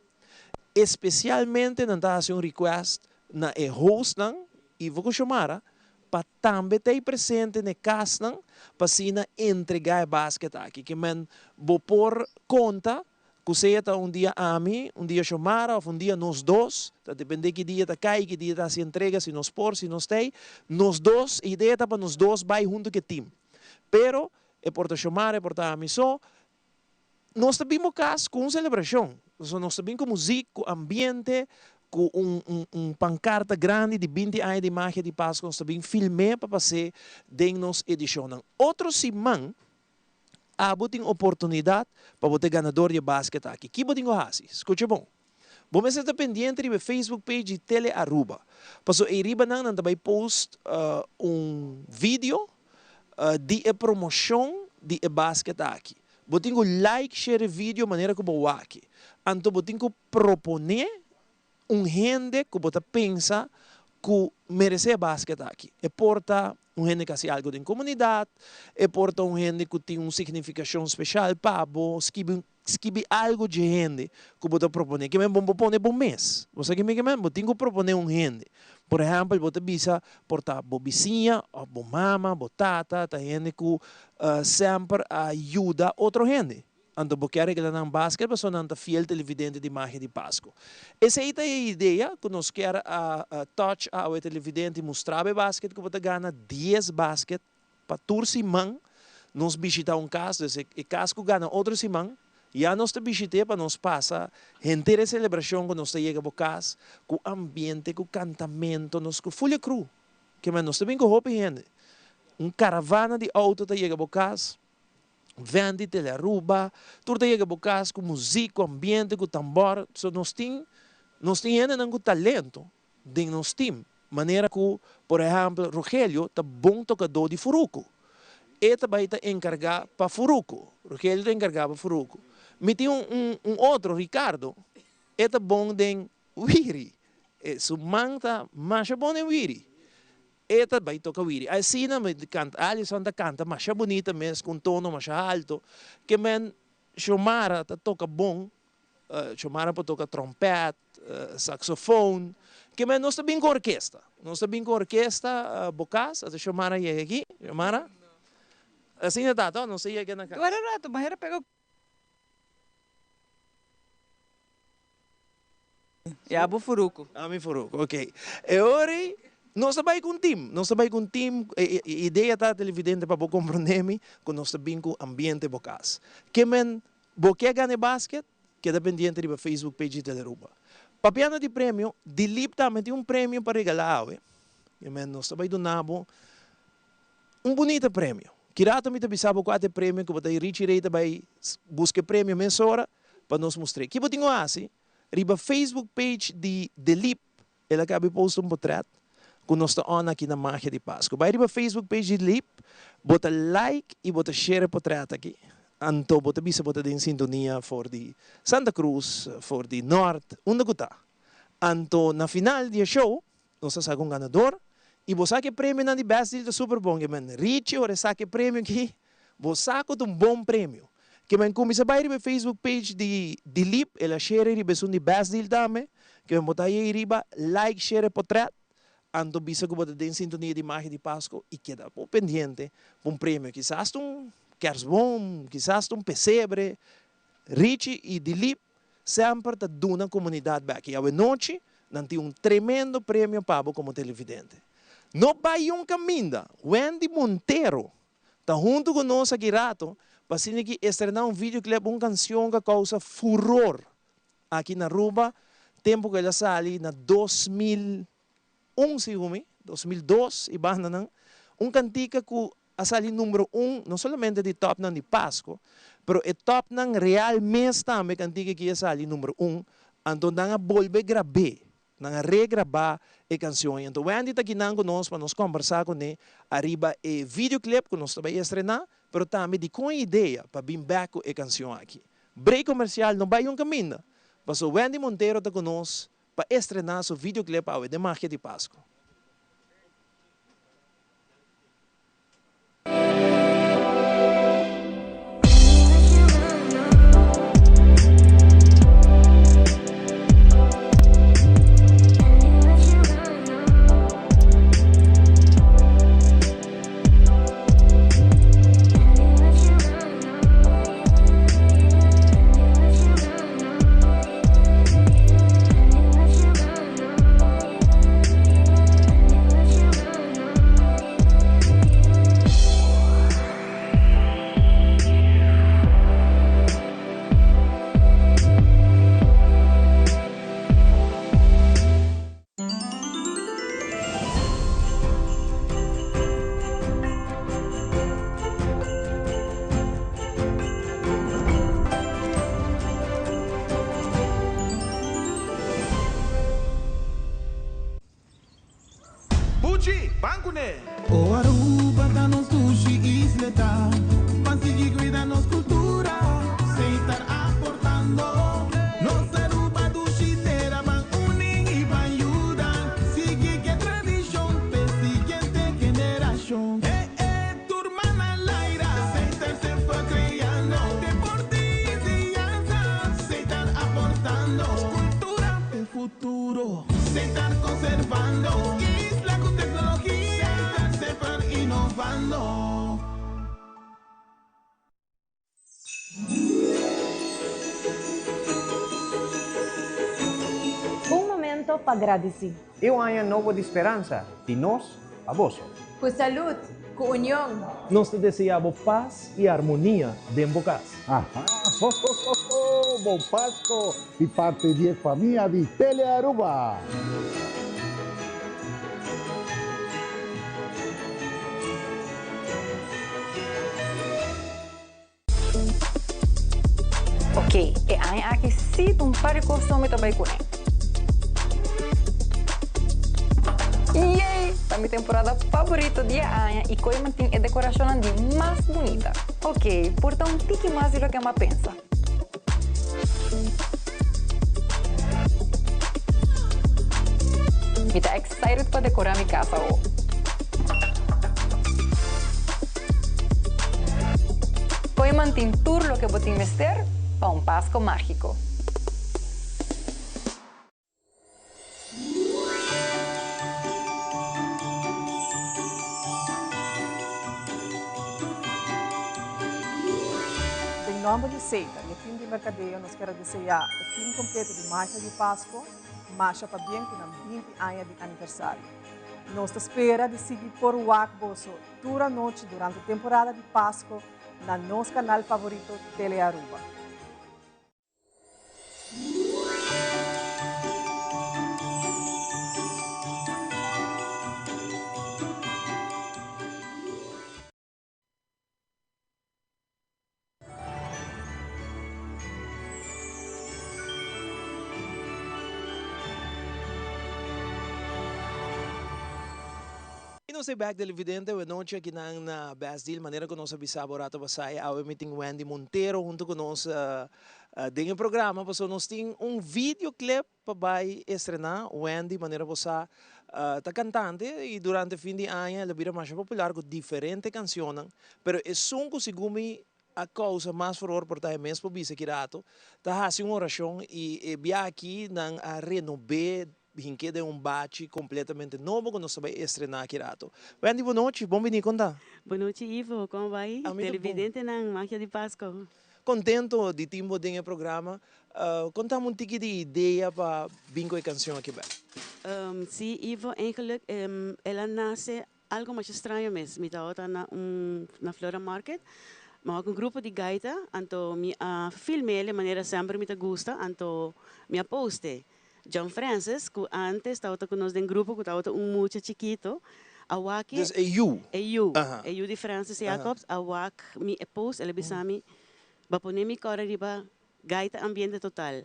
espesialmente nan ta hasi un request na e hostnan, Ivo ku Xiomara, pa tambe ta ei presente na e kasnan pa asina entregá e basket aki. Ke men bo por konta Ku sea ta un dia ami, un dia Xiomara òf un dia nos dos, ta dependé ki dia ta kai, ki dia ta hasi entrega, si nos por, si nos t'ei, nos dos, e idea ta pa nos dos bai huntu ku e tim. Pero, e por ta Xiomara, e por ta ami so, nos ta bin bo kas ku un selebrashon. Pasobra nos ta bin ku muzik, ku ambiente, ku un un un pankarta grandi di binti aña di Magia di Pasku, nos ta bin film'é pa pas'é den nos edishonnan. Otro siman Abo tin oportunidat pa bo ta e ganador di e basket aki. Ki bo tin ku hasi? Skucha bon. Bo mester ta pendiente riba e Facebook page di Tele Aruba. Paso ei riba nan nan ta bai post un video di e promoshon di e basket aki. Bo tin ku like, share e video manera ku bo wak. Anto bo tin ku propone un hende ku bo ta pensa ku meresé e basket aki. E por ta un hende ku hasi algu den komunidat, e por ta un hende ku tin un signifikashon speshal pa bo, skibi skibi algu dje hende ku bo ta proponé. Ke men bo bo pone bo mes. Bo sa ke mi ke men? Bo tin ku proponé un hende. Por ehèmpel bo ta bisa por ta bo bisiña òf bo mama, bo tata, ta hende ku semper a yuda otro hende. Anto bo ke a regla nan basket pasobra nan ta fiel televidente di Magia di Pasku. Esei ta e idea ku nos kier a touch awe televidente i mustra bo e basket ku bo ta gana dies basket pa tur siman nos bishita un kas, dus e kas ku gana otro siman ya nos ta bishit'é pa nos pasa henter e selebrashon ku nos ta yega bo kas ku ambiente, ku kantamento, nos ku full e crew. Ke men nos ta bin ku hopi hende. Un karavana di outo ta yega bo kas. Vent di Telearuba, tur ta yega bo kas ku muzik, ku ambiente, ku tambor. So nos tin nos tin hendenan ku talento den nos team. Manera ku por ehèmpel Rogelio ta bon tokadó di furuku. E ta bai ta enkargá pa furuku. Rogelio ta enkargá pa furuku. Mi tin un un un otro, Ricardo, e ta bon den wiri. E su man ta masha bon den wiri. E ta bai toka wiri. Asina mi kanta, Alison ta kanta masha bunita mes ku un tono masha alto. Ke men Xiomara ta toka bon, Xiomara por toka trompèt, saksofon. Ke men nos ta bin ku orkesta. Nos ta bin ku orkesta bo kas, ata Xiomara yega aki. Xiomara? Asina ta to, nos ta yega na kas. Wara rato, manera pega. Ya bo furuku. Ami furuku, ok. E ora ei, nos ta bai ku un tim. Nos ta bai ku un tim. E idea ta, televidente, pa bo komprondé mi, ku nos ta bin ku ambiente bo kas. Ke men bo ke gana e basket, keda pendiente riba Facebook page di Telearuba. Papiando di premio, Dilip tambe tin un premio pa regalá awe. Ke men nos ta bai duna bo Un bunita premio. Ki rato mi ta bisa bo kua ta e premio ku bo ta Richie Ray ta bai buska e premio mesora pa nos mustr'é. Ki bo tin ku hasi? Riba Facebook page di Delip el a kabi post un potret ku nos ta on aki na Magia di Pasku. Bai riba Facebook page di Delip, bo ta like i bo ta share e potret aki. Anto bo ta bisa bo ta den sintonia for di Santa Cruz, for di Nort, unda ku ta. Anto na final di e show Nos a saka un ganador y bo sa cu e premionan di Best Deal ta super bon. Ke men Richie ora e saka e premio aki, bo sa cu ta un bon premio. Ke men cuminsa bay riba e Facebook page di Dilip, el a share riba esun di Best Deal tambe. Ke men bo ta haye riba, like, share e potret, anto bisa cu bo ta den sintonia di Magia di Pasco y keda bo pendiente pa un premio. Kisas ta un kerstboom, kisas ta un pesebre. Richie y Dilip Semper ta duna comunidad bek y awenochi nan tin un tremendo premio pa bo como televidente. No bay un caminda, Wendy Montero ta hunto cu nos aki rato pa asina ki estrena un videoclip un cancion cu a causa furor aki na Aruba tempo cu el a sali na 2001 segun mi, 2002 y bandanan, un cantica cu a sali numero un no solamente di topnan di Pasco, pero e topnan real mes tambe cantica aki a sali numero un, anto nan a bolbe grab'é, nan a regrabá e cancion ei. Anto Wendy ta kinan cu nos pa nos combersa cune ariba e videoclip cu nos ta bay estrená, pero tambe dicon e idea pa bin bek cu e cancion aki. Break comercial no bay un caminda, paso Wendy Montero ta cu nos pa estrená su videoclip awe den Magia di Pasco. Ban kuné! O Aruba ta nos dushi isleta, Ban sigui cuida nos cultura, Setar aportando. Nos Aruba dushi tera, Ban uni y ban yuda, Sigui cu e tradicion p'e siguiente generacion. Eh eh, tur man al aire, Setar semper creando. Deporte y enseñanza, Setar aportando. Cultura p'e futuro, Setar conservando. Isla cu tecnologia, Setar semper innovando. Un momento pa gradici. E un aña nobo di speransa di nos pa boso. Cu salud, cu union. Nos ta desea bo pas y armonia den bo cas. Aha, ho ho ho ho, bon Pasco di parti di e famia di Telearuba. Ok, e aña aki sí ta un par di kos mi ta bai kuné. Yay! Ta mi temporada favorito di e aña i koe mantin e dekorashonnan di mas bunita. Ok, por ta un tiki mas di loke mi a pensa. Mi ta excited pa decorá mi cas awo. Kooiman tin tur loke bo tin mester pa un Pasco mágico. Den nomber di Seita y e team di mercadeo nos kier a desea e team completo di Magia di Pasco masha pabien cu nan 20 aña di aniversario. Nos ta spera di sigui por wak boso tur anochi durante temporada di Pasco na nos canal favorito Telearuba. Y nos ta bek televidente awe nochi aki nan na Best Deal manera cu nos a bisa bo rato pasa y awe mi tin Wendy Montero hunto cu nos den e programa pasobra nos tin un videoclip pa bay estrena. Wendy manera bo sa ta cantante y durante fin di aña el a bira masha popular cu diferente cancionnan pero esun cu segun mi a causa mas furor por ta e mes por bisa ki rato ta haci un oracion y e bia aki nan a renobe Hinke den un bachi completamente nobo cu nos ta bay estrena aki rato. Wendy, bo nochi, bon bini, con ta? Bo nochi Ivo, con bay? Ami ta bon. Televidentenan, magia di Pasco. Contento di tin bo den e programa. Contami un tiki di idea pa bin cu e cancion aki bek. Si Ivo, eigenlijk el a nace algo masha straño mes. Mi tabata na un na Flora Market, mi a wak un grupo di gaita, anto mi a film'el manera semper mi ta gusta, anto mi a post'e. John Francis, ku antes tabata ku nos den grupo, ku tabata un mucha chikito, a wak Dus e yu? E yu, e yu di Francis Jacobs, a wak mi e post, el a bisa mi, Bo a pone mi kòrda riba Gaita Ambiente Total.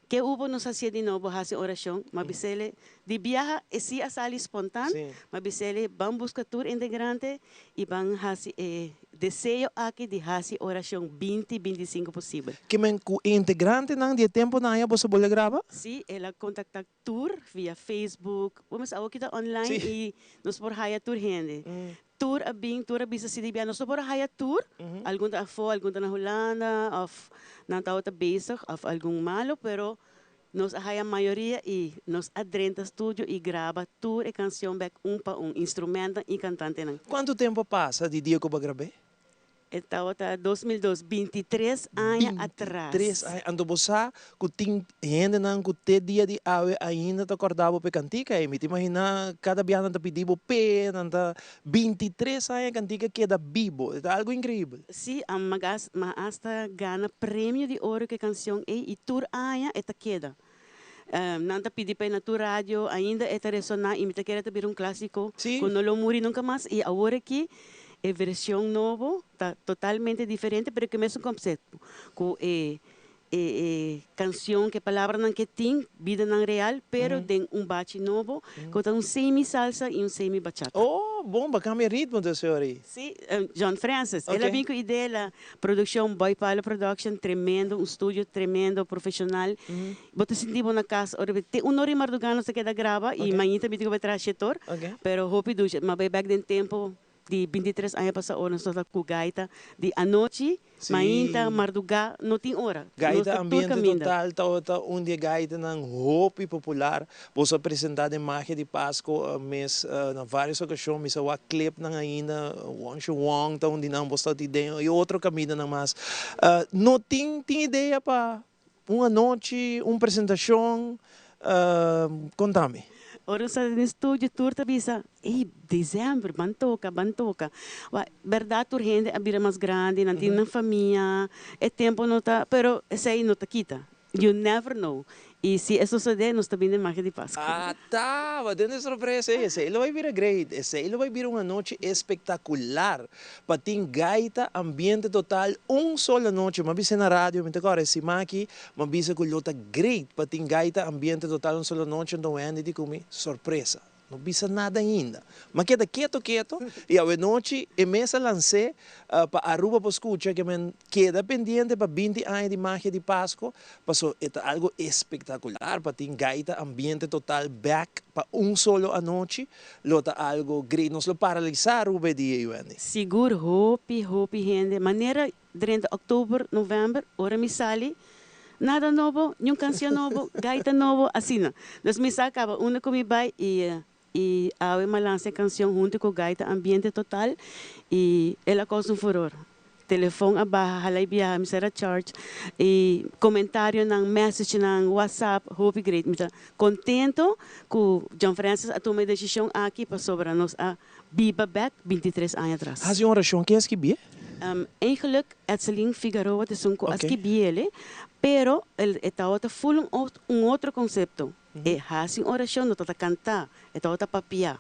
Ke ubo nos hasié di nobo hasi orashon? M'a bis'ele, di biaha e si a sali spontan, m'a bis'ele, ban buska tur integrante i ban hasi e deseo aki di hasi orashon 20, 25 posibel. Ke men ku e integrantenan di e temponan aya boso bole graba? Sí, el a kontaktá tur via Facebook. Bo mes awo kita online i nos por haya tur hende. Tur a bin, tur a bisa si di bia nos no por a haya tur, algun ta afó, algun ta na Hulanda òf nan tabata bezig òf algun malo, pero Nos a haya mayoria y nos a drenta studio y graba tur e cancion bek un pa un, instrumentan y cantantenan. Cuanto tempo a pasa di dia cu bo a grab'é? E tabata 2002, 23 aña atras. 23 aña, anto bo sa cu tin hendenan cu te dia di awe ainda ta corda bo p'e cantica ey. Mi ta imagina cada biaha nan ta pidi bo p'e, nan ta, 23 aña e cantica keda bibo, e ta algo increibel. Sí, a magas ma hasta gana premio di oro ku e kansion ei i tur aña e ta keda. Nan ta pidi pa e na tur radio, ainda e ta resoná i mi ta kere ta bira un klásiko ku no lo muri nunka mas i awor aki e vershon nobo ta totalmente diferente pero ku e mesun konsepto ku e. E canción cu e palabranan cu tin bidanan real pero den un bachi nobo cu ta un semi salsa y un semi bachata. Oh, bon, bo a cambia ritmo entonces ora ei. Si, John Francis. El a bin cu idea la produccion Boy Palo Production tremendo, un studio tremendo, profesional. Bo ta sinti bo na cas ora bo te un ora y marduga nos ta keda graba y mañita mi tin cu bai traha shetor, pero hopi dushi. Mi a bai bek den tempo Di 23 aña pasa ora nos ta cu gaita di anochi, mainta, marduga, no tin ora. Nos Gaita ta tur Ambiente caminda. Total tabata un di e gaitanan hopi popular. Boso a presenta den Magia di Pasco mes na varios ocasion. Mi sa wak clipnan ainda, Wonshe Wong ta un di nan, boso ta den y otro camindanan mas. No tin tin idea pa Un anochi, un presentacion, conta mi. Ora nos ta den studio tur ta bisa, ey, december, ban toca, ban toca. Wak, berdad tur hende a bira mas grandi, nan tin nan famia, e tempo no ta, pero esey no ta kita. You never know. Y si e sosode, nos ta bini den Magia di Pascu. Ah, ta, ba den e sorpresa ey. Esey lo bay bira great. Esey lo bay bira un anochi espectacular. Pa tin gaita, ambiente total, un solo anochi. M'a bisa na radio, mi ta kòrda e siman aki, m'a bisa ku lo ta great pa tin gaita, ambiente total, un solo anochi. Anto Wendy di ku mi, sorpresa. No bisa nada ainda. M'a keda keto keto i awenochi e mes a lans'é pa Aruba por skucha ke men keda pendiente pa 20 aña di Magia di Pasco, paso e ta algo espektakular pa tin gaita, ambiente total bèk pa un solo anochi. Lo ta algo great. Nos lo paralisa Aruba e dia ei, Wendy. Sigur hopi hopi hende manera drenta october november ora mi sali nada nobo niun cancion nobo gaita nobo asina dus mi sa caba unda cu mi bay y y awe mi a lansa e cancion hunto cu gaita ambiente total y el a causa un furor Telefon a baha hala y biaha mi sera charge y comentarionan messagenan whatsapp hopi great mi ta contento cu John Francis a tuma e decision aki pasobra nos a biba bek 23 aña atras. Haci un oracion ken a skibié? Eigenlijk Edselyn Figaroa ta esun cu a skibiele pero e tawata full un otro concepto e haci un oracion no tawata canta e tawata papia.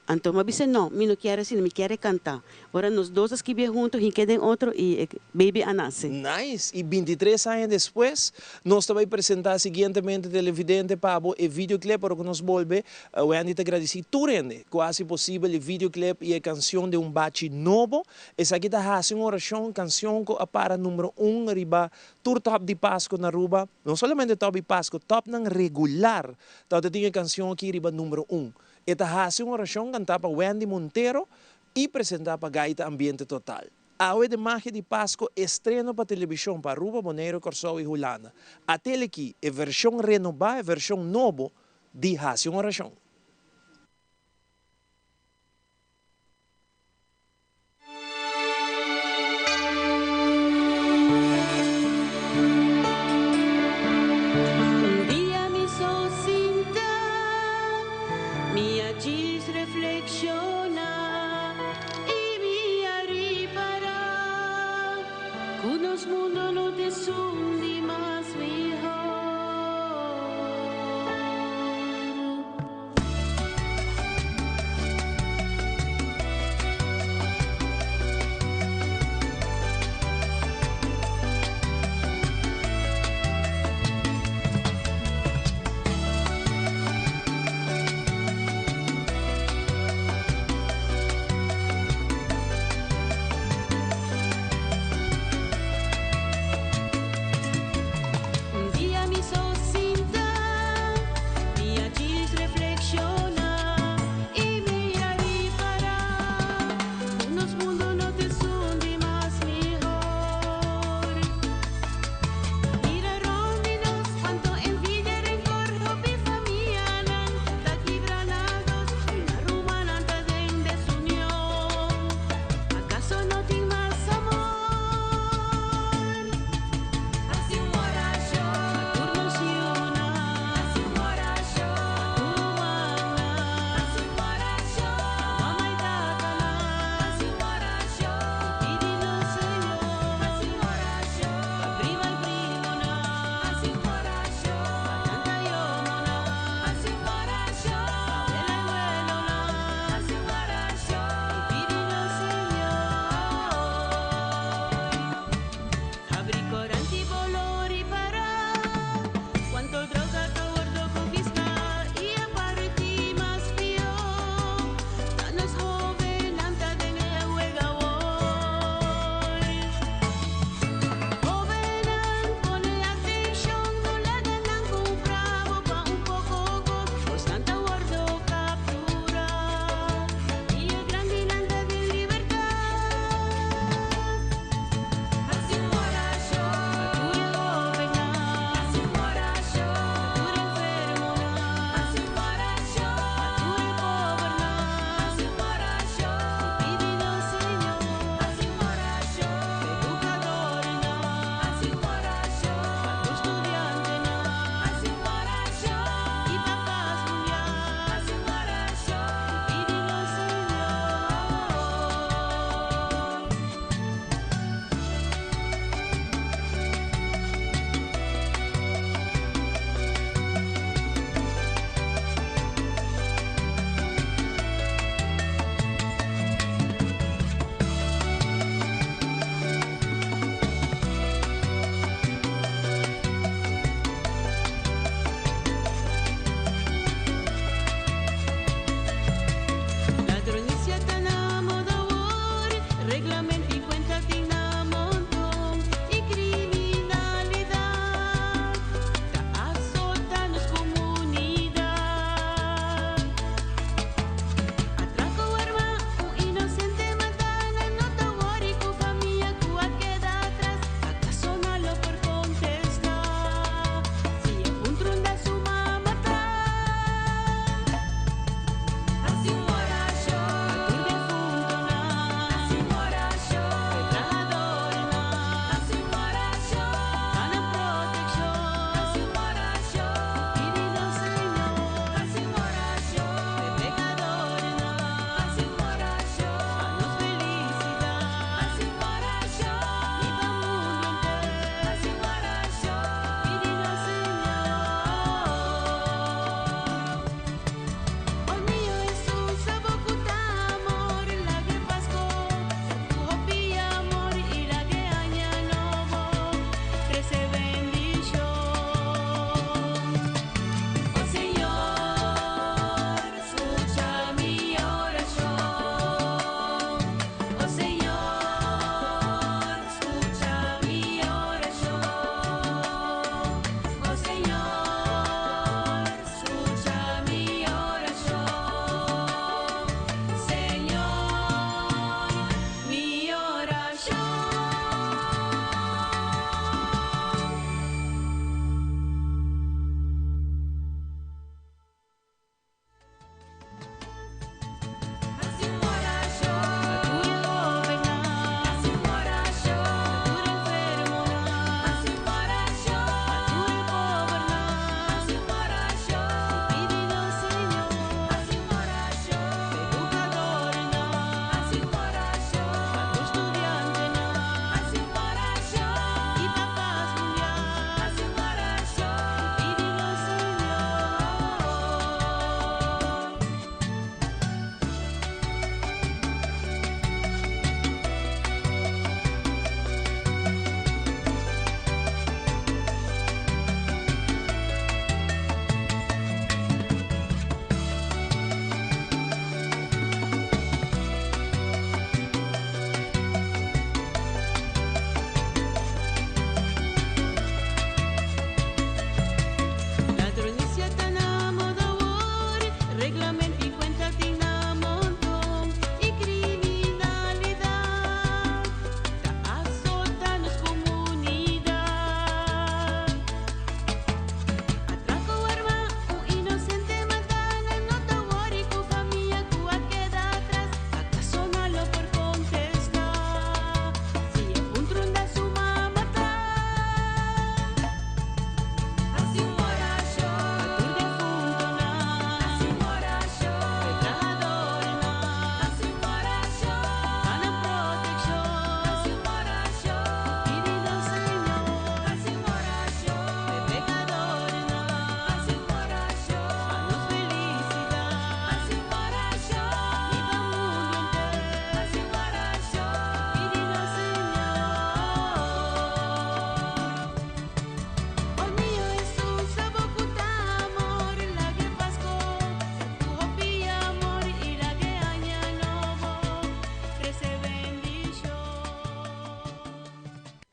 Anto mi a bisa, No, mi no kier asina, mi kier e canta. Ora nos dos a skibié hunto, hinké den otro y e baby a nace. Nice! Y 23 aña despues, nos ta bay presenta siguientemente televidente pa bo e videoclip. Ora cu nos bolbe, Wendy ta gradici tur hende cu a haci posibel e videoclip y e cancion den un bachi nobo. Esaki ta haci un oracion, cancion cu a para numero un riba tur top di Pasco na Aruba. No solamente top di Pasco, topnan regular ta tin e cancion aki riba numero un. E ta hasi un orashon kantá pa Wendy Montero i presentá pa Gaita Ambiente Total. Awe den Magia di Pasko estreno pa telebishon pa Aruba, Boneiru, Kòrsou i Hulanda. A tele ki e vershon renobá, e vershon nobo di Hasi un Orashon. Un dia mi so sinta, mi a djis reflekshoná i mi a ripará ku nos mundo no ta esun di mas mihor.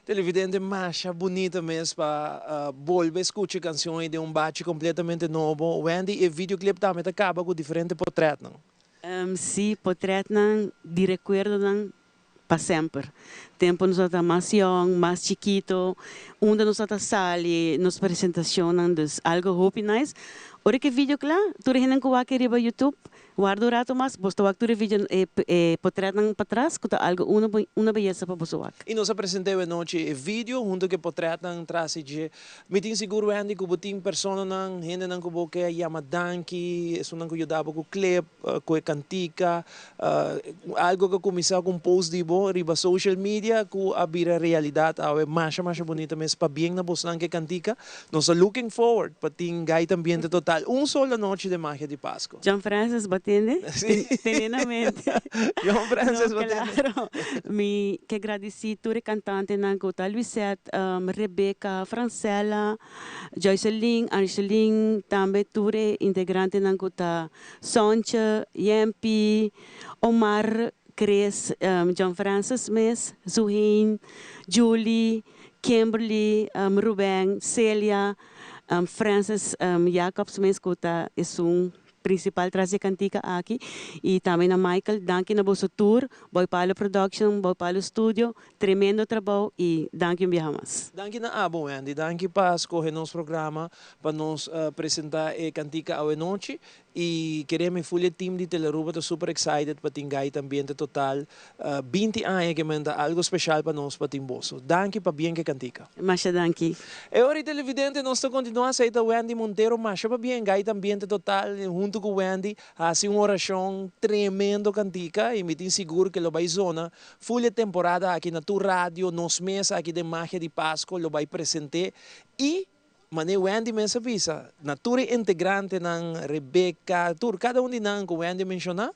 Televidente masha bunita mes pa bolbe scucha e cancion ey den un bachi completamente nobo. Wendy, e videoclip tambe ta caba cu diferente potretnan. Sí, potretnan di recuerdonan pa semper. Tempo nos tabata mas yong, mas chikito, unda nos tabata sali, nos presentacionnan, dus algo hopi nice. Ora cu e video cla, tur e hendenan cu wak e riba YouTube, Warda un rato mas, bos ta wak tur e video, e potretnan patras ku ta algu una una beyesa pa boso wak. I nos a present'é e nochi e video hunto ku e potretnan tras di dje. Mi tin sigur Wendy ku bo tin personanan, hendenan ku bo ke yama danki, esunnan ku yuda bo ku clip, ku e kantika, algu ku a kuminsá ku un post di bo riba social media ku a bira realidat awe. Masha masha bunita mes. Pabien na bosnan ku e kantika. Nos ta looking forward pa tin Gaita Ambiente Total un solo nochi den Magia di Pasco. John Francis bo tende? Tene na mente. John Francis bo tende? Claro. Mi ke gradici tur e cantantenan cu ta Luisette, Rebecca, Francella, Joyceline, Angeline, tambe tur e integrantenan cu ta Sontje, Yempi, Omar, Chris, John Francis mes, Zuhein, Julie, Kimberly, Ruben, Celia, Francis Jacobs mes cu ta esun principal tras di e cantica aki y tambe na Michael, danki na boso tur, Boy Palo Production, Boy Palo Studio, tremendo trabou y danki un biaha mas. Danki na abo Wendy, danki pa scoge nos programa pa nos presenta e cantica awe nochi Y kere mi full e team di Telearuba ta super excited pa tin Gaita Ambiente Total 20 aña ke men ta algo special pa nos pa tin boso. Danki pa bien ke cantica. Masha danki. E ora y televidente nos ta continua esey ta Wendy Montero masha pa bien Gaita Ambiente Total hunto cu Wendy haci un oracion tremendo cantica y mi tin sigur ke lo bay zona full e temporada aki na tur radio nos mes aki den Magia di Pasco lo bay presente y Mane Wendy mes a bisa, na tur e integrantenan, Rebecca, tur, kada un di nan ku Wendy a menshoná,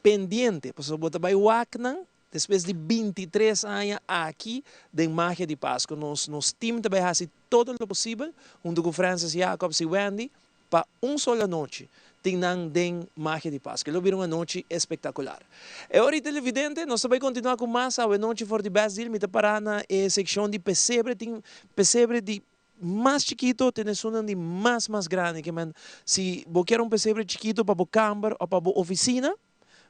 pendiente, pasobra bo ta bai wak nan despues di 23 aña aki den Magia di Pasku. Nos nos team ta bai hasi todo lo posibel, huntu ku Francis Jacobs i Wendy, pa un solo anochi tin nan den Magia di Pasku. E lo bira un anochi espektakular. E ora i televidente, nos ta bai kontinuá ku mas awe nochi for di Best Deal. Mi ta pará na e sekshon di pesebre. Tin pesebre di mas chikito te esunnan di mas mas grandi. Ke men si bo kier un pesebre chikito pa bo kamber o pa bo ofisina,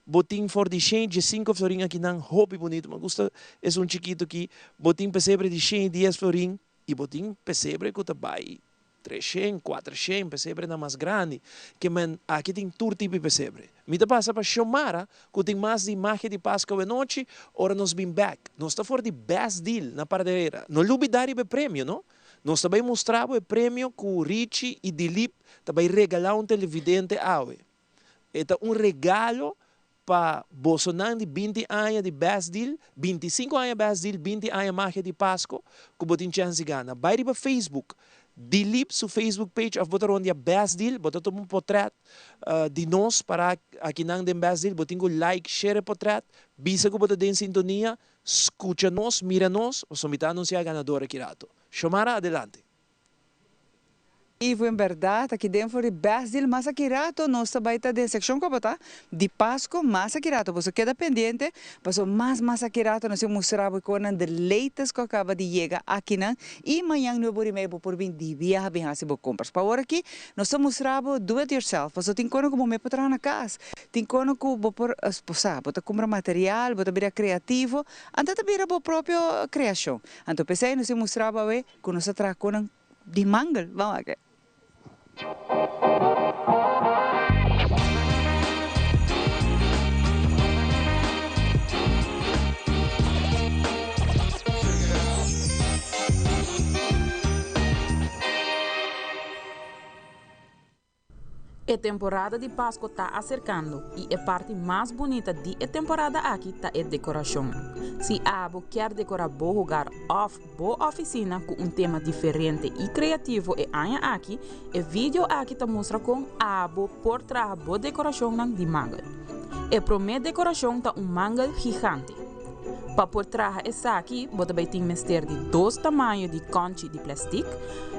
bo tin for di shen diesinko florin akinan hopi bunito. Mi a gusta esun chikito aki. Bo tin pesebre di shen dies florin i bo tin pesebre ku ta bai Treshen, kuatershen, pesebrenan mas grandi. Ke men aki tin tur tipo di pesebre. Mi ta pasa pa Xiomara, ku tin mas di magia di Pasku awenochi, ora nos bin bek. Nos ta for di Best Deal na Paradera. No lubida riba e premio, no? Nos ta bai mustra bo e premio ku Richie i Dilip ta bai regalá un televidente awe. E ta un regalo pa bosonan di 20 aña di Best Deal, 25 aña Best Deal, 20 aña Magia di Pasco, ku bo tin chèns di gana. Bai riba Facebook, Dilip su Facebook page òf bo ta rondia Best Deal, bo ta tuma un potrèt di nos pará akinan den Best Deal, bo tin ku like, share e potrèt, bisa ku bo ta den sintonia, skucha nos, mira nos, pasobra mi ta anunsiá e ganador aki rato. Xiomara, adelante. Ivo en berdad aki den for di best deal mas aki rato nos ta bay ta den seccion cu bo ta di Pasco mas aki rato boso keda pendiente paso mas mas aki rato nos tin mustra bo con nan the latest cu a caba di yega akinan y mañan nuebe ora y media bo por bin di biaha bin haci bo compras pa awor aki nos ta mustra bo do it yourself paso tin cono cu bo me por traha na cas tin cono cu bo por bo sa bo ta cumpra material bo ta bira creativo anto ta bira bo propio creacion anto pesey nos tin mustra bo awe cu nos ta traha con nan Di mangel, ban wak e. E temporada di Pasco ta acercando y e parti mas bunita di e temporada aki ta e decoracionnan. Si abo kier decora bo hogar of bo oficina cu un tema diferente y creativo e aña aki, e video aki ta mustra con abo por traha bo decoracionnan di mangel. E prome decoracion ta un mangel gigante. Pa por traha esaki bo ta bay tin mester di dos tamaño di conchi di plastic,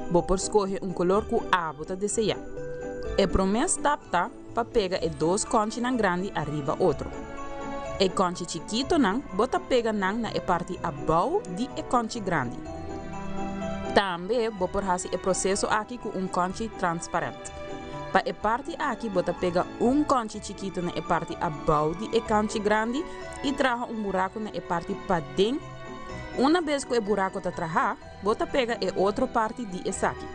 bo por scoge un color cu abo ta desea. E prome stap ta pa pega e dos conchinan grandi ariba otro. E conchi chikitonan bo ta pega nan na e parti abou di e conchi grandi. Tambe bo por haci e proceso aki cu un conchi transparent. Pa e parti aki bo ta pega un conchi chikito na e parti abou di e conchi grandi y traha un buraco na e parti paden. Una bes cu e buraco ta traha, bo ta pega e otro parti di esaki.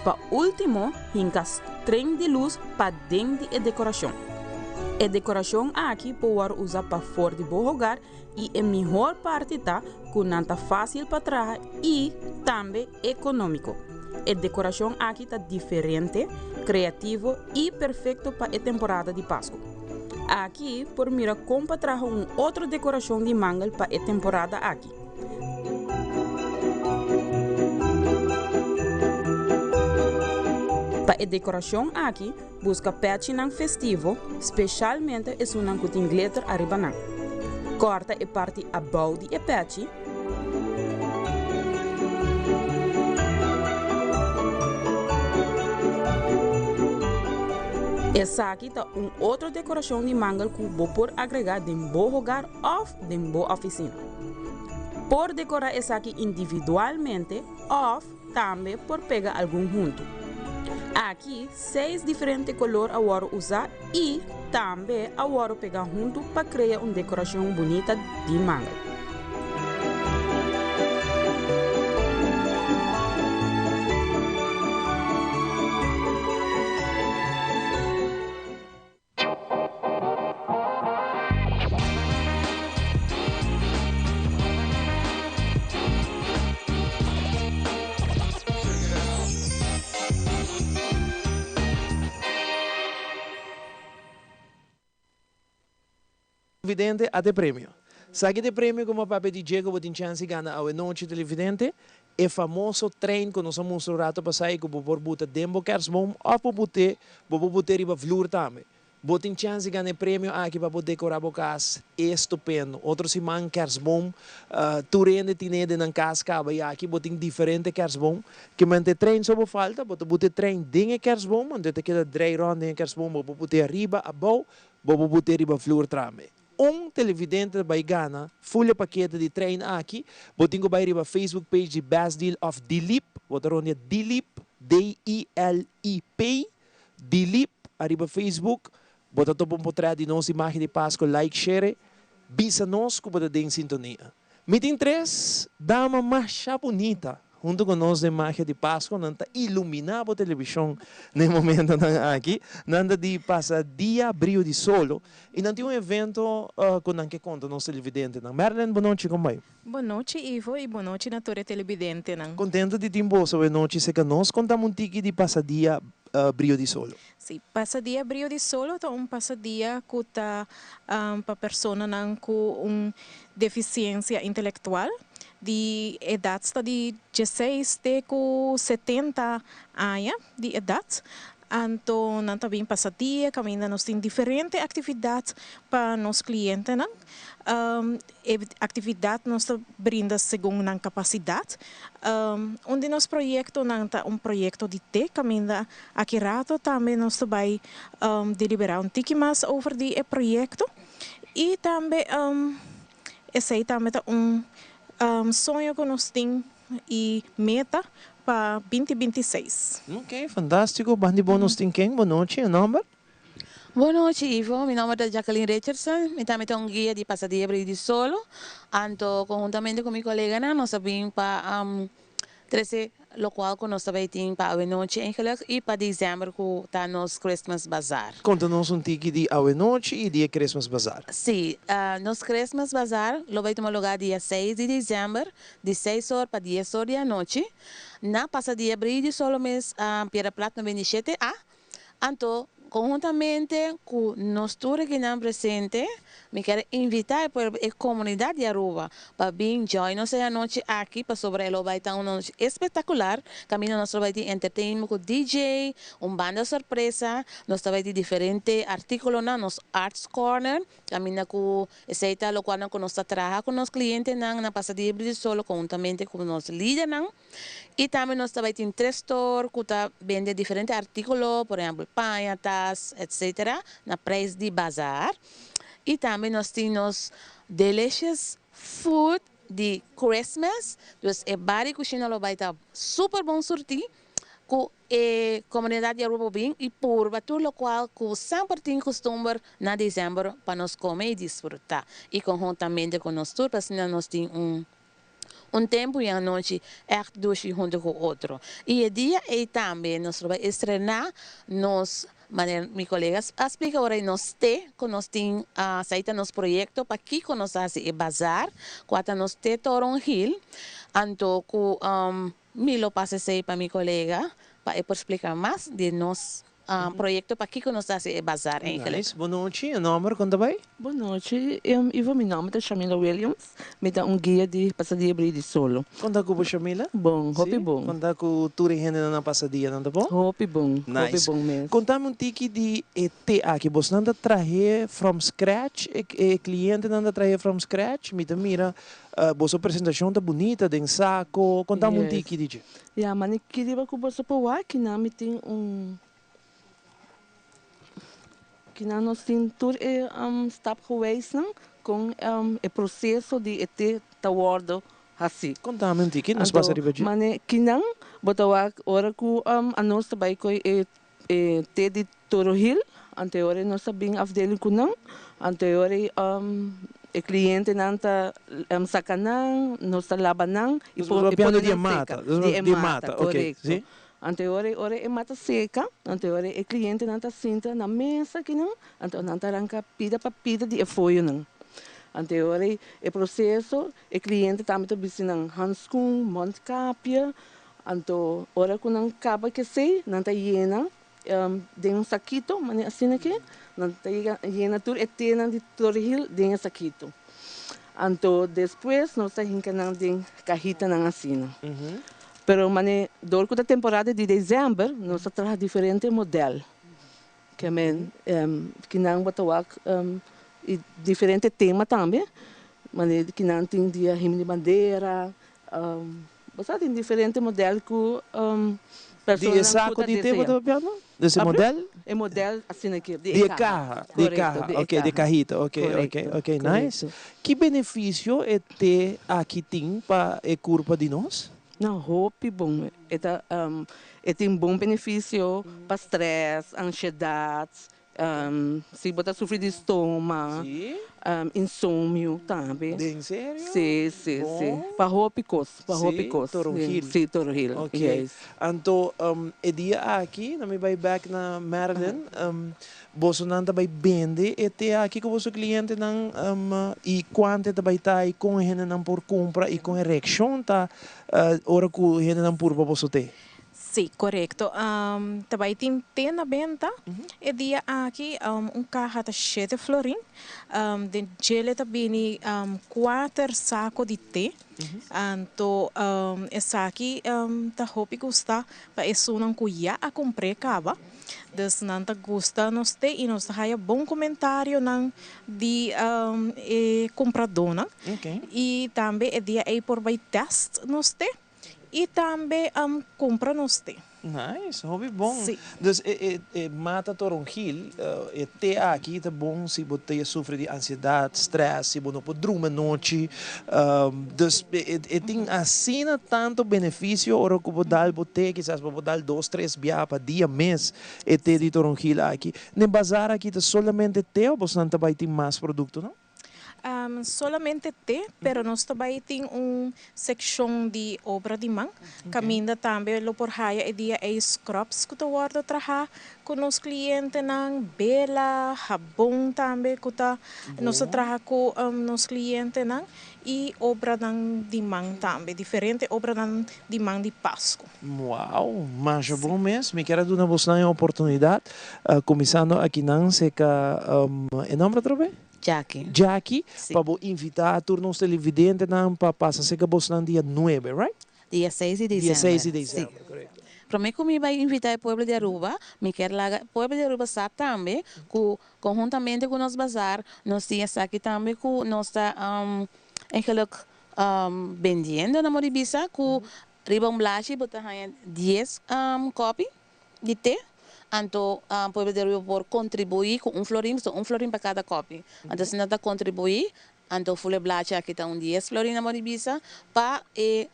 Pa ultimo, hinka string di lus paden di e decoracion. E decoracion aki por wòrdu usa pafor di bo hogar y e mihor parti ta cu nan ta facil pa traha y tambe economico. E decoracion aki ta diferente, creativo y perfecto pa e temporada di Pascu. Aki por mira con pa traha un otro decoracion di mangel pa e temporada aki. Pa e decoracion aki, busca pechinan festivo, specialmente esunnan cu tin glitter ariba nan. Corta e parti abou di e pechi. Esaki ta un otro decoracion di mangel cu bo por agrega den bo hogar of den bo oficina. Por decorá esaki individualmente òf tambe por pega algun huntu. Aki seis diferente kolor a wòrdu usá i tambe a wòrdu pegá huntu pa krea un dekorashon bunita di mangel. Televidente a te premio. Sa ki te premio como papia di dje cu bo tin chance di gana awe nochi televidente? E famoso trein cu nos a mustra un rato pasa y cu bo por buta den bo kerstboom of bo bute bo por bute riba vloer tambe. Bo tin chance di gana e premio aki pa bo decora bo cas estupendo. Otro siman kerstboom tur hende tine den nan cas caba y aki bo tin diferente kerstboom. Kimente e trein so bo falta, bo ta buta e trein den e kerstboom anto e ta keda drei rond den e kerstboom bo por bute ariba abou bo por bute riba vloer trambe. Un televidente ta bay gana full e pakete di trein aki, bo tin cu bay riba Facebook page di Best Deal of Dilip, bo ta rondia Dilip, D-I-L-I-P, Dilip, ariba Facebook, bo ta topa un potret di nos di Magia di Pasco, like, share, bisa nos cu bo ta den sintonia. Mi tin tres dama masha bunita hunto cu nos den Magia di Pasco, nan ta ilumina bo television na e momentonan aki, nan ta di pasa dia brio di solo y nan tin un evento cu nan ke conta nos televidentenan. Merlin, bo nochi, con bai? Bo nochi Ivo y bo nochi na tur e televidentenan. Contento di tin boso e nochi seca nos. Contami un tiki di Pasadia Brio di Solo. Si, Pasadia Brio di Solo ta un pasadia cu ta pa personanan cu un deficiencia intelectual di edad sta di dieseis te cu setenta aña di edad. Anto nan ta bin pasadia caminda nos tin diferente actividad pa nos clientenan. E actividad nos ta brinda segun nan capacidad. Un di nos proyectonan ta un proyecto di te caminda aki rato tambe nos ta bay delibera un tiki mas over di e proyecto. Y tambe esey tambe ta un soño cu nos tin y meta pa binti binti seis. Ok, fantastico. Bandi bo nos tin ken? Bo nochi, e nomber? Bon nochi Ivo, mi nomber ta Jacqueline Richardson, mi tambe ta un guia di Pasadia Brillo di Solo, anto conhuntamente cu mi coleganan nos a bin pa trece locual cu nos ta bay tin pa awenochi eigenlijk y pa december cu ta nos Christmas Bazaar. Conta nos un tiki di awenochi y di e Christmas Bazaar. Si, nos Christmas Bazaar lo bay tuma lugar dia seis di december di seis or pa dies or di anochi na Pasadia Brillo di Solo mes, Piedra Plat 97 A. Anto, konhuntamente ku nos tur akinan presente, mi kier invitá e pueblo, e komunidat di Aruba pa bin join nos e anochi aki pasobra e lo bai ta un anochi espectacular, kaminda nos lo bai tin entertainment ku DJ, un banda sorpresa, nos ta bai tin diferente artíkulonan, nos Arts Corner, kaminda ku esei ta lokualnan ku nos ta traha ku nos klientenan na Pasadía Brillo Solo konhuntamente ku nos lidernan. Y tambe nos ta bay tin tres store cu ta bende diferente articulo, por ehempel paña, tas, etc. Na prijs di bazaar. Y tambe nos tin nos delicious food di Christmas. Dus e bar y cushina lo bay ta super bon surti cu e comunidad di Aruba bin y purba tur locual cu semper tin custumber na december pa nos come y disfruta y conhuntamente cu nos tur pa asina nos tin un un tempo y anochi echt dushi hunto cu otro. Y e dia ey tambe nos lo bay estrena nos, manera mi colega a splica ora nos te cu nos tin esey ta nos proyecto pakico nos a haci e bazaar cua ta nos te Toronhil anto cu Mi lo pasa esei pa mi colega pa e por splica mas di nos proyecto pakico nos ta haci e bazaar eigenlijk. Nice. Bon nochi. E nomber con ta bay? Bon nochi, Ivo. Mi nomber ta Shamila Williams. Mi ta un guia di Pasadia Brillo di Solo. Con ta cu bo Shamila? Bon, hopi bon. Con ta cu tur e hendenan na Pasadia nan ta bon? Hopi bon, hopi Nice. bon mes. Contami un tiki di e te aki. Bosnan ta trahe from scratch? E clientenan ta trahe from scratch? Mi ta mira Boso presentacion ta bunita den saco. Conta mi un tiki di dje. Ya, mane kiriba cu boso por wak kinan mi tin un kinan nos tin tur e stapgewijsnan con e proceso di e te ta wordo haci. Conta mi un tiki, nos pasa riba dje. Mane kinan bo ta wak ora cu anos ta bay coy e e te di Torohil, anto e ora nos ta bin afdeling ku nan, anto e ora e klientenan ta saka nan, nos ta laba nan i pone nan seka. Di e mata, korekto. Anto e ora ora e mata seka, anto e ora e klientenan ta sinta na mesa akinan, anto nan ta ranka pida pa pida di e foyonan. Anto e ora e proseso e kliente tambe ta bisti nan hanskun, mondkapje, Anto ora ku nan kaba kesei, nan ta yena den un sakito, manera asina aki, nan ta yena tur e tenan di Torhil den e sakito. Anto despues nos ta hinka nan den kahitanan asina. Pero manera dor ku ta temporada di desèmber, nos ta traha diferente modèl. Ke men ki nan bo ta wak i diferente tema tambe, manera ki nan tin dia himno di bandera, Bo sa tin diferente model ku Di e personanan ku saco ta di te bo desea. ta papiando? Des e model? E model asina aki, di Di e e kaha. kaha, di e Korekto, kaha, di e ok, di e kaha. kahita, ok, ok, Korekto, ok, nice. korekto. Ki beneficio e te aki tin pa e curpa di nos? No, hopi bon. E ta, e tin bon beneficio pa stress, ansiedad, Si bo ta sufri di stoma, insomnio tambe. Den serio? Si, si, si. Pa hopi kos, pa hopi kos. Si, Toronhil. Si, Toronhil, Ok. yes. Anto e dia aki, na mi bai bek na Marilyn, bosonan ta bai bende e te aki ku boso klientenan i kuantu e ta bai ta i kon e hendenan por kumpra i kon e reakshon ta ora ku hendenan purba boso te? Sí, korekto. Ta bai tin te na benta e dia aki. Un kaha ta shete florin. Den djele ta bini kuater sako di te. Anto esaki ta hopi gusta pa esunnan ku ya a kumpr'é kaba. Dus nan ta gusta nos te i nos ta haya bon komentarionan di e kumpradónan. I tambe e dia ei por bai tèst nos te. I tambe cumpra nos te. Nice, hopi bon. Sí. Dus e e mata toronjil, e te aki ta bon si bo ta sufri di ansiedad, stress, si bo no por drumi anochi. Dus e tin asina tanto beneficio ora cu bo dal bo te, kisas bo por dal dos, tres bia pa dia mes e te di toronjil aki. Den bazaar aki ta solamente te o bosnan ta bay tin mas productonan? Solamente te, pero nos ta bai tin un seccion di obra di man, caminda tambe lo por haya e dia ey scrubs cu ta wordo traha cu nos clientenan, bela, habon tambe cu ta nos ta traha cu nos clientenan y obranan di man tambe, diferente obranan di man di Pascu. Wow, masha bon mes. Mi kier a duna bosnan e oportunidad, cuminsando akinan cerca e nomber atrobe? Jackie. Jackie, pa bo invita tur nos televidentenan pa pasa cerca bosnan dia nuebe, right? Dia seis di Dia december. seis di december, correcto. Prome cu mi bay invita e pueblo di Aruba, mi kier laga e pueblo di Aruba sa tambe cu conhuntamente cu nos bazaar, nos tin esaki tambe cu nos ta eigenlijk bendiendo na Moribisa cu riba un blachi bo ta haya dies kopi di te. Anto pueblo di Aruba por contribui cu un florin, pasobra un florin pa cada copy. Anto si nan ta contribui, anto ful e blachi aki ta un dies florin nan por di bisa pa e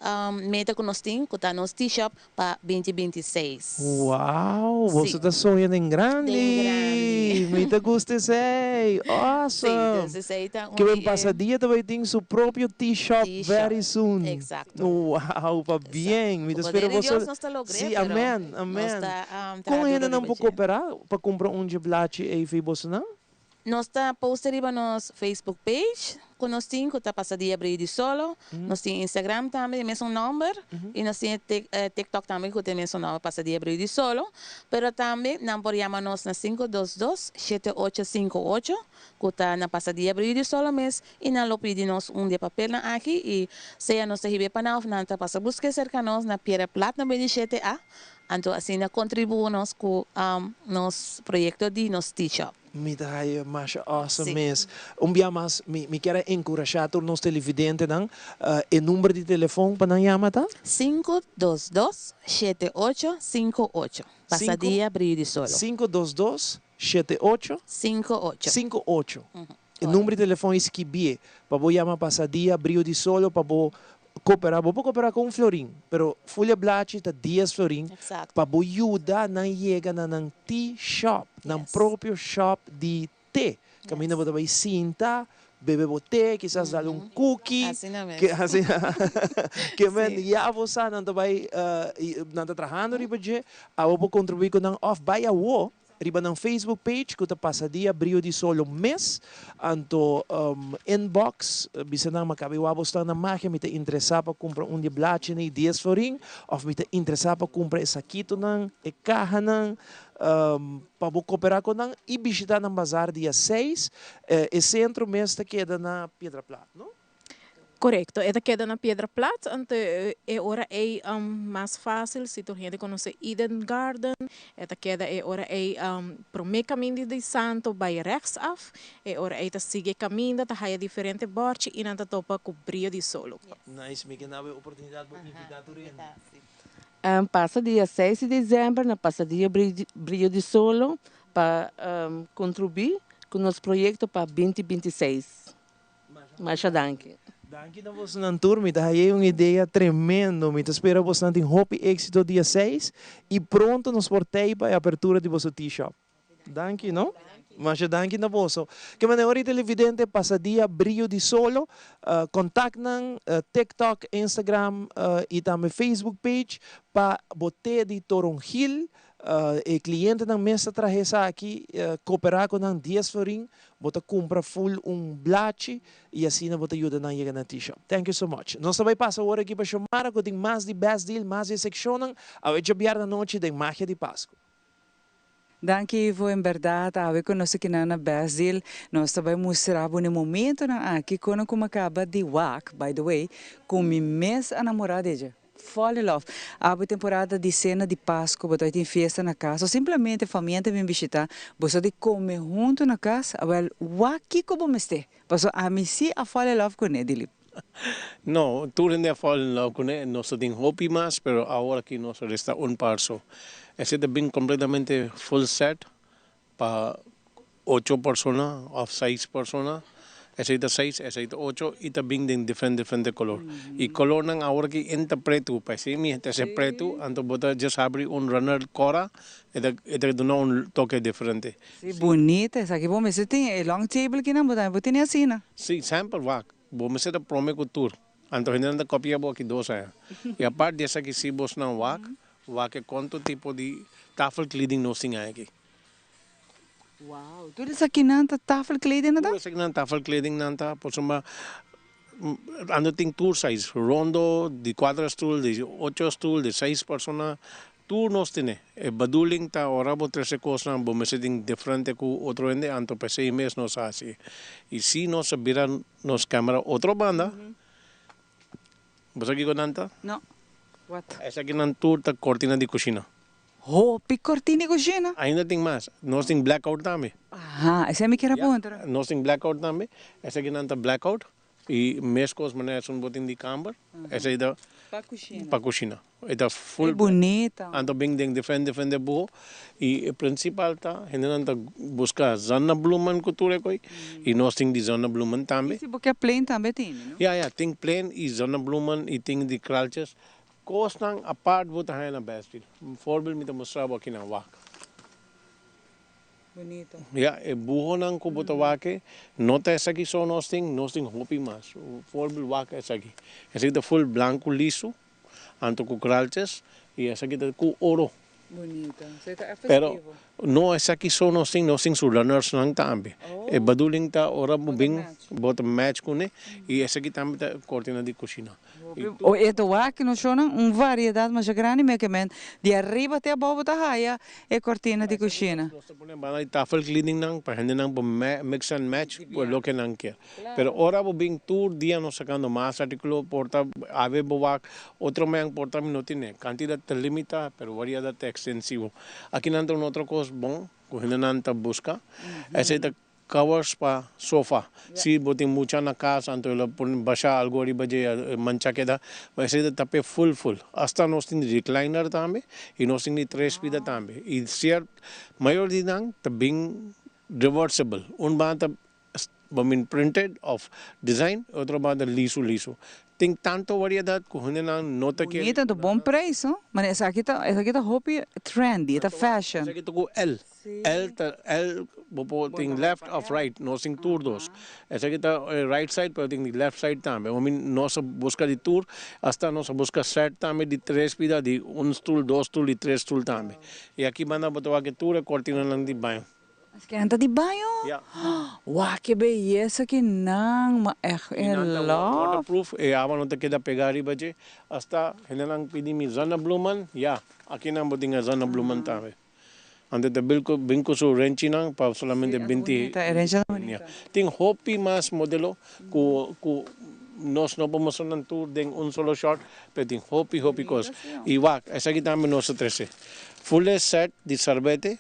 meta cu nos tin cu ta nos tea shop pa binti binti seis. Wow, boso ta soña den grandi. Den grandi. Mi ta gusta esey. Awesome. Sí, dus esey ta un Ke di ben e. Pasadia ta bay tin su propio tea shop Tea shop, very soon. exacto. Wow, pabien. Mi Cu ta poder spera di boso. Dios nos ta logr'é, Sí, pero amen, nos amen. ta traha Kon duro hendenan riba por dje. cooperá pa cumpra un dje blachi ey fi bosonan? Nos ta posta riba nos Facebook page cu nos tin cu ta Pasadia Brillo di Solo. Nos tin Instagram tambe di mesun nomber y nos tin e TikTok tambe cu tin e mesun nomber Pasadia Brillo di Solo. Pero tambe nan por yama nos na sinku dos dos, shete ocho sinku ocho cu ta na Pasadia Brillo di Solo mes y nan lo pidi nos un di e papelnan aki y sea nos ta hib'e pa nan of nan ta pasa busca cerca nos na Piedra Plat noventa y shete A. Anto asina contribui nos cu nos proyecto di nos tea shop. Mi ta haya masha awesome Sí. mes. Un bia mas mi mi kier a enkurashá tur nos televidentenan. E number di telefon pa nan yama ta? 522 7858. Pasadia Brillo di Solo. 522 78 58. 58. E number di telefon ei skibié pa bo yama Pasadia Brillo di Solo pa bo koperá. Bo por koperá ku un florin, pero fulia blachi ta dies florin pa bo yuda nan yega na nan tea shop, nan propio shop di te. Kaminda bo ta bai sinta, bebe bo te, kisas dal un cookie. Asina mes. Ke asina ke men ya bo sa nan ta bai nan ta trahando riba dje, abo por kontribuí ku nan òf bai awo riba nan Facebook page ku ta Pasadia Brio di Solo mes, anto inbox bisa nan ma kabe wak bo sta na magia mi ta interesá pa kumpra un di e blachinan i dies florin òf mi ta interesá pa kumpra e sakitonan, e kahanan pa bo koperá ku nan i bishitá nan bazar dia seis. E sentro mes ta keda na Piedra Plat, no? Korekto, e ta keda na Piedra Plat, anto e ora ei mas fásil si tur hende konosé Eden Garden, e ta keda e ora ei promé kaminda di Santo bai rèks af, e ora ei ta sigui e kaminda, ta haya diferente bòrchi i nan ta topa ku brio di solo. Nice, mi ke naba e oportunidat bo invitá tur hende. Pasa dia seis di december na Pasadia Brillo di Solo pa contribui cu nos proyecto pa binti binti seis. Masha danki. Danki na bosonan tur, mi ta haye un idea tremendo, mi ta spera bosonan tin hopi exito dia seis y pronto nos por tey pa e apertura di boso tea shop. Danki no. Masha danki na boso. Ke manera ora televidente pasa dia brio di solo contact nan TikTok, Instagram y tambe Facebook page pa bo te di Toronjil. E clientenan mes ta traha esaki coopera cu nan dies florin bo ta cumpra full un blachi y asina bo ta yuda nan yega na tea shop. Thank you so much. Nos ta bay pasa awor aki pa Xiomara cu tin mas di Best Deal, mas di e seccionnan awe djabièrnè anochi den Magia di Pascu. Danki Ivo, en berdad awe cu nos aki na Best Deal nos ta bay mustra bo n'e momentonan aki con nan cu mi a caba di wak, by the way, cu mi mes a namora di dje. Fall in love. Awe temporada di cena di Pasco, bo ta tin fiesta na cas o simplemente famia ta bin bishita, bo sa di come hunto na cas, awel wak kico bo mester, pasobra ami si a fall in love cune, Dilip. No, tur hende a fall in love cune, nos ta tin hopi mas, pero awor aki nos a resta un par so. Esey ta bin completamente full set pa ocho persona of seis persona. Esey ta seis, esey ta ocho y ta bin den diferente diferente color. Y colornan awor aki en ta pretu, pa esey mi ta haci pretu, anto bo ta just habri un runner cora, e ta e ta duna un toke diferente. Si, bunita esaki. Bo mester tin e long table kinan bo tambe por tene asina. Si, semper wak. Bo mester ta prome ku tur. Anto hendenan ta kopia bo aki dos aña. I apart di esaki si bosnan wak, wak e konto tipo di tafelkleding nos tin aki. Wow, tur esakinan ta tafelkleding nan ta? Tur esakinan tafelkleding nan ta, pasobra ando tin tur size, rondo, di kuater stoel, di ocho stoel, di seis persona, Tur nos tene. E bedoeling ta ora bo trece cosnan bo mester tin diferente cu otro hende anto p'esey mes nos a haci. Y si nos a bira nos camera otro banda, bo sa kico nan ta? No. What? Esakinan tur ta cortina di cushina. Hopi cortina di cushina? Ainda tin mas. Nos tin blackout tambe. Aha, esey mi kier a puntra. Nos tin blackout tambe. Esakinan ta blackout. I meskos manera esun bo tin di kamber, esei ta Pa kushina. pa kushina. E ta full E bunita. Anto bin den diferente diferente buho i e prinsipal ta hendenan ta buska zonnebloemen ku tur e koi i nos tin di zonnebloemen tambe. I si bo ke plain tambe tini, no? Ya ya, tin plain i zonnebloemen i tin di kraltjes. Kosnan apart bo ta haña na Best Deal. Voorbeeld mi ta mustra bo aki na wak. Bunito. Ya, e buhonan ku bo ta wak e, no ta esaki so nos tin, nos tin hopi mas. Voorbeeld wak esaki. Esaki ta full blanku lisu, anto ku kraltjes, i esaki ta ku oro. Bunito. So e ta Pero festivo. no esaki so nos tin, nos tin su runnersnan tambe. E bedoeling ta ora bo bin, bo ta match kuné, i esaki tambe ta kortina di kushina. O e ta wak no shownan un variedad masha grandi me ke men di ariba te abou bo ta haya e cortina di cushina. Nos ta pone banda di tafel cleaning nan pa hendenan por mix and match cu loke nan kier. Pero ora bo bin tur dia nos sacando mas articulo por ta awe bo wak otro mañan por ta mi no tine. Cantidad ta limita pero variedad ta extensivo. Aki nan ta un otro cos bon cu hendenan ta busca esey ta Covers pa sofa. Si bo tin mucha na cas anto el a pone basha algo riba dje mancha keda, ma esey ta tap'e full full. Hasta nos tin di recliner tambe y nos tin di tres pida tambe. Y cier mayor di nan ta bin reversible. Un banda ta bo min printed of design, otro banda lisu lisu. Tin tanto variedad cu hendenan no ta kere. Bunita anto bon prijs no. Mane esaki ta esaki ta hopi trendy, e ta fashion. Esaki ta cu L. L ta L bo por tin left of right nos tin tur dos esaki ta e right side pero tin di left side tambe omi nos a busca di tur hasta nos a busca set tambe di tres pida di un stoel dos stoel y tres stoel tambe y aki banda bo ta wak tur e cortinanan di baño. Esaki nan ta di baño? Ya. Wak ke beyesa ki nan ma echt Y nan in ta love. waterproof e awa no ta keda pega riba dje hasta hendenan pidi mi zonnebloemen ya aki nan bo tin e zonnebloemen tambe. Anto ta bin ku su renchinan pa solamente 20 liña. Tin hopi mas modelo ku ku nos no por mustra nan tur den un solo shot, pero tin hopi hopi kos. I wak, esaki tambe nos ta trese. Full e set di sarbete,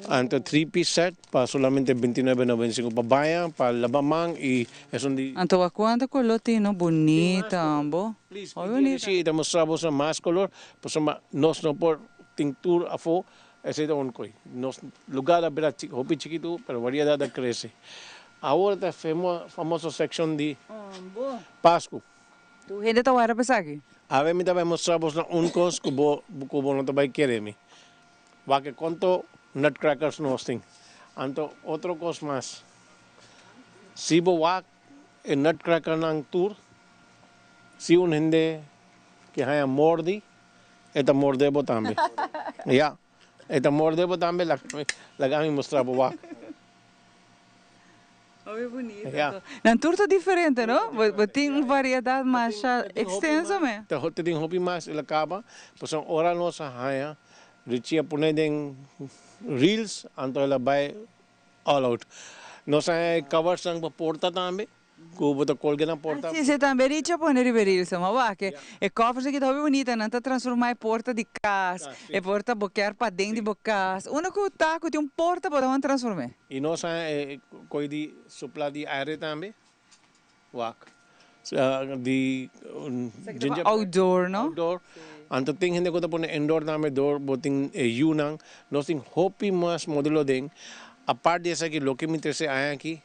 anto three piece set pa solamente 29,95 pa baña, pa laba man i esun di. Anto wak kuantu koló tin no? Bunita ambo. Please, mi tin ta mustra boso mas kolor, pasobra nos no por Tin tur afó, esei ta un koi. Nos lugar a bira hopi chikitu, pero variedad a krese. Awor ta e famoso sekshon di Pasku. Tur hende ta wara pa esaki? Awe mi ta bai mustra bos na un kos ku bo ku bo no ta bai kere mi. Wak e konto nutcrackers nos tin. Anto otro kos mas, si bo wak e nutcrackernan tur, si un hende ke haña mordi, E ta morde bo tambe. Ya. E ta morde bo tambe. Laga mi mustra bo wak. Hopi bunito. Ya. Nan tur ta diferente, no? Bo tin un variedad masha extenso me. Ta tin hopi mas el a caba. Pasobra ora nos a haya Richie a pone den reels anto el a bay all out. Nos a haya e coversnan pa porta tambe. Ku bo ta kolga na porta. Si, si tambe Richi a pone riba e reels. Ma wak, e covers aki ta hopi bunita. Nan ta transforma e porta di kas, e porta bo kier paden di bo kas. Unda ku ta ku tin un porta bo ta wan transform'é. I nos a e koi di supla di aire tambe. Wak. Di ginger bread. Outdoor, no? Outdoor. Anto tin hende ku ta pone indoor tambe dor bo tin e yunan. Nos tin hopi mas modelo den. Apart di esaki loke mi trese aña aki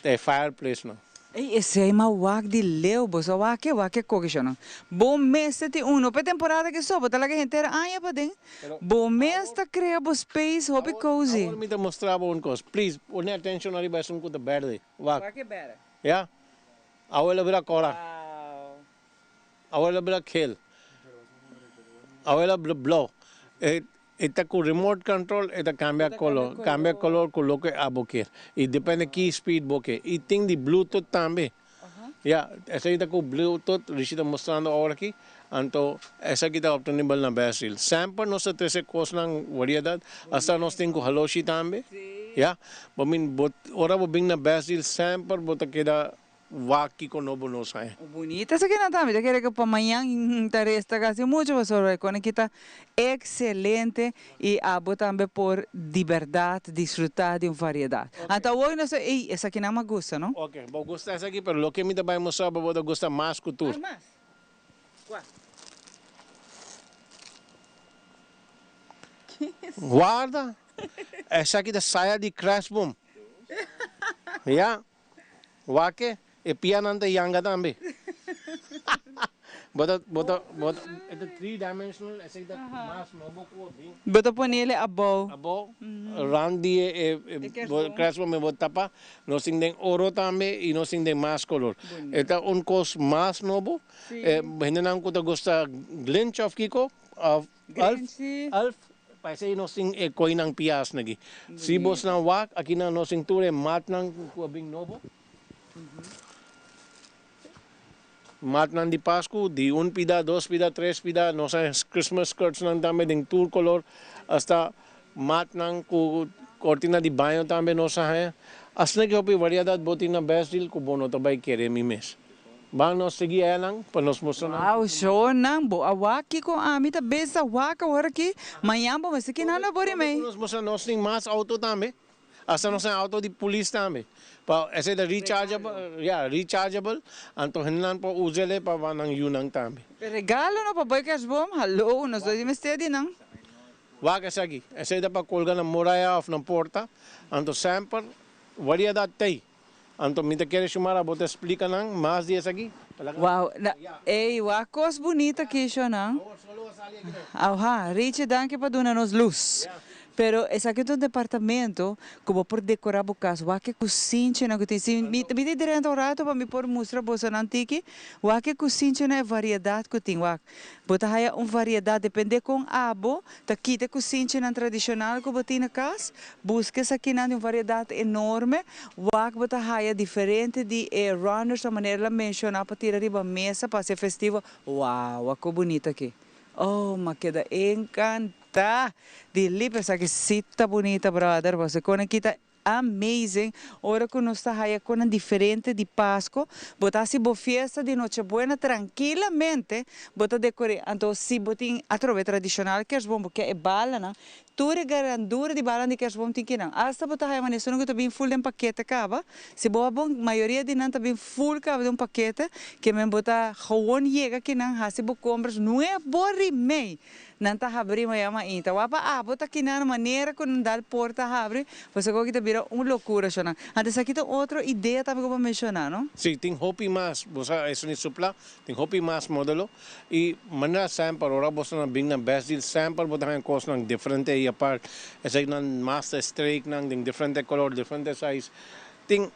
Ta e fireplace nan. Ey esey ma wak di leu bo sa wak ke wak ke koki shon nan bo mester tin uno pe temporada ki so bo ta laga henter aña paden bo mes ta crea bo space hopi cozy. Awor mi ta mostra bo un cos please pone atencion ariba esun cu ta berde wak. Wak e berde. Ya awor lo bira cora. Awor el a bira geel. Awor el a bira blauw. E e ta cu remote control e ta cambia color. Cambia color cu loke abo kier. Y depende ki speed bo kier. Y tin di bluetooth tambe. Ya, esaki ta cu bluetooth, Rishi ta mostrando awor aki. Anto esaki ta obtenibel na Best Deal. Semper nos ta trece cosnan variedad. Hasta nos tin cu haloshi tambe. Ya, bo min bo ora bo bin na Best Deal semper bo ta keda. wak kiko nobo nos haña. Bunita esakinan tambe. Ta kere ku pa mañan ta resta kasi muchu pasobra e kone kita ekselente i abo tambe por di bèrdat disfrutá di un variedat. Anto awor nos ta, ey, esakinan mi a gusta no. Oke, bo gusta esaki pero loke mi ta bai mustra bo, bo ta gusta mas ku tur. Ah, mas? Kua? Warda, esaki ta saya di Crashboom. Ya. Wak e pianan ta yanga tambe. Bo ta, bo ta, bo ta, e ta three dimensional, esaki ta mas nobo ku a bin. Bo ta ponele abou. Abou, rand di e, e, e kerstboom bo tapa. Nos tin den oro tambe i nos tin den mas kolor. E ta un kos mas nobo. E hendenan ku ta gusta glinch òf kiko, òf Alf, Alf, pa esei nos tin e koinan pias naki. Si bosnan wak, akinan nos tin tur e matnan ku a bin nobo. Matnan di Pasku, di un pida, dos pida, tres pida, nos a Christmas skirtsnan tambe den tur kolor, asta matnan ku kortina di baño tambe nos a haña. Asina ki hopi variedat bo tin na Best Deal ku bo no ta bai kere mi mes. Ban nos sigui enan pa nos mustra nan. Wow shownan bo a wak kiko ami ta bes a wak awor aki mañan bo mester kina lo bori mei. Nos mustra nos tin mas auto tambe hasta nos tin auto di polis tambe pa esey ta rechargeable ya rechargeable anto hendenan por usele pa ban nan yunan tambe. Regalo no pa boy kerstboom hallo nos lo di mester di nan. Wak esaki esey ta pa colga na muraya of na porta anto semper variedad tey. Anto mi ta kere shumara bo ta splika nan mas di esaki. Wow, ey wak kos bunita kisho nan. Awha, Richie danki pa duna nos lus. Pero esaki ta un departamento ku bo por dekora bo kas. Wak e kusinchinan ku tin. Si mi ta drenta un rato pa mi por mustra bosonan tiki. Wak e kusinchinan e variedat ku tin. Wak, bo ta haya un variedat depende kon abo Ta kita e kusinchinan tradishonal ku bo tin na kas, buska esakinan di un variedat enorme. Wak bo ta haya diferente di e runners ta manera el a menshoná pa tira riba mesa pa hasi festivo. Wow, wak ku bunita aki. Oh, m'a keda enkantá di lip esaki si ta bunita brother, pasobra kon a kita Amazing! Ora cu nos ta haya conan diferente di Pasco, bo ta haci bo fiesta di Nochebuena trankilamente, bo ta decore, anto si bo tin atrobe tradicional kerstboom, bo ke e balanan, tur e grandura di balan di kerstboom tin kinan, hasta bo ta haya manera esun cu ta bin full den pakete caba, si bo a bon, mayoria di nan ta bin full caba den un pakete, ke men bo ta gewoon yega kinan haci bo compras nuevo rimey. Nan ta habri maya mainta. Wak pa abo ta kinan manera ku nan dal porta habri, pasobra ku aki ta bira un lokura shonnan. Anto esaki ta otro idea tambe ku bo a menshoná, no? Sí, tin hopi mas, bo sa esun di supla, tin hopi mas modelo i manera semper ora boso nan bin na Best Deal semper bo ta haña kosnan diferente i apart, esakinan mas ta streeknan den diferente kolor, diferente size. Tin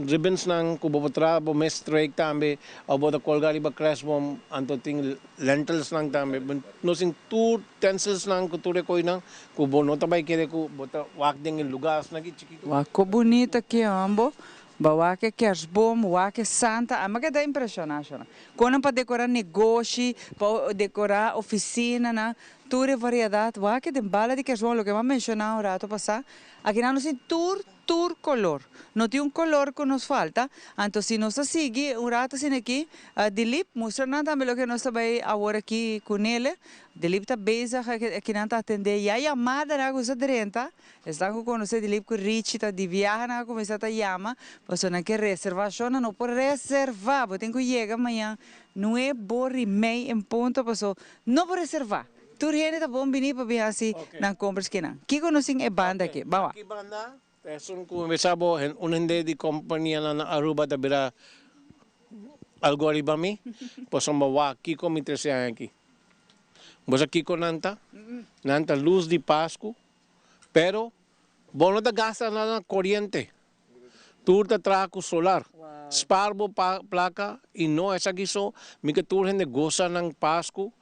Ribbonsnan ku bo por traha bo mes strijk tambe òf bo ta kolga riba krèsboom anto tin lentilsnan tambe. Nos tin tur utenselsnan ku tur e koinan ku bo no ta bai kere ku bo ta wak den e lugá asina aki chikitu. Wak ku bunita ki hombo, bo wak e kersboom, wak e santa, a mi a keda impreshoná shona. Kon nan pa dekorá negoshi, pa dekorá ofisinanan, tur e variedat, wak e den bala di kersboom, loke mi a menshoná un rato pasá, Akinan nos tin tur tur color. No tin un color cu nos falta. Anto si nos ta sigui un rato asina aki, Dilip, mustra nan tambe loke nos ta bay awor aki cu Nele. Dilip ta bezig akinan ta atende ya yamadanan cu sa drenta. Esnan cu conoce Dilip cu Richie ta di biaha nan a cuminsa ta yama pasobra nan ke reservacion. Nan no por reserva. Bo tin cu yega mañan nuebe y mei en punto pasobra no por reserva. Tur hende ta bon bini pa bin hasi nan compras kinan. Kiko nos tin e banda aki? Bawa. Aki banda ta esun ku mi sa bo un hende di kompanianan na Aruba ta bira algo ariba mi pasobra wak kiko mi trese aña aki. Bo sa kiko nan ta? Nan ta lus di Pasku pero bo no ta gasta nada na koriente. Tur ta traha ku solar. Spaar bo plaka i no esaki so, mi ke tur hende gosa nan Pasku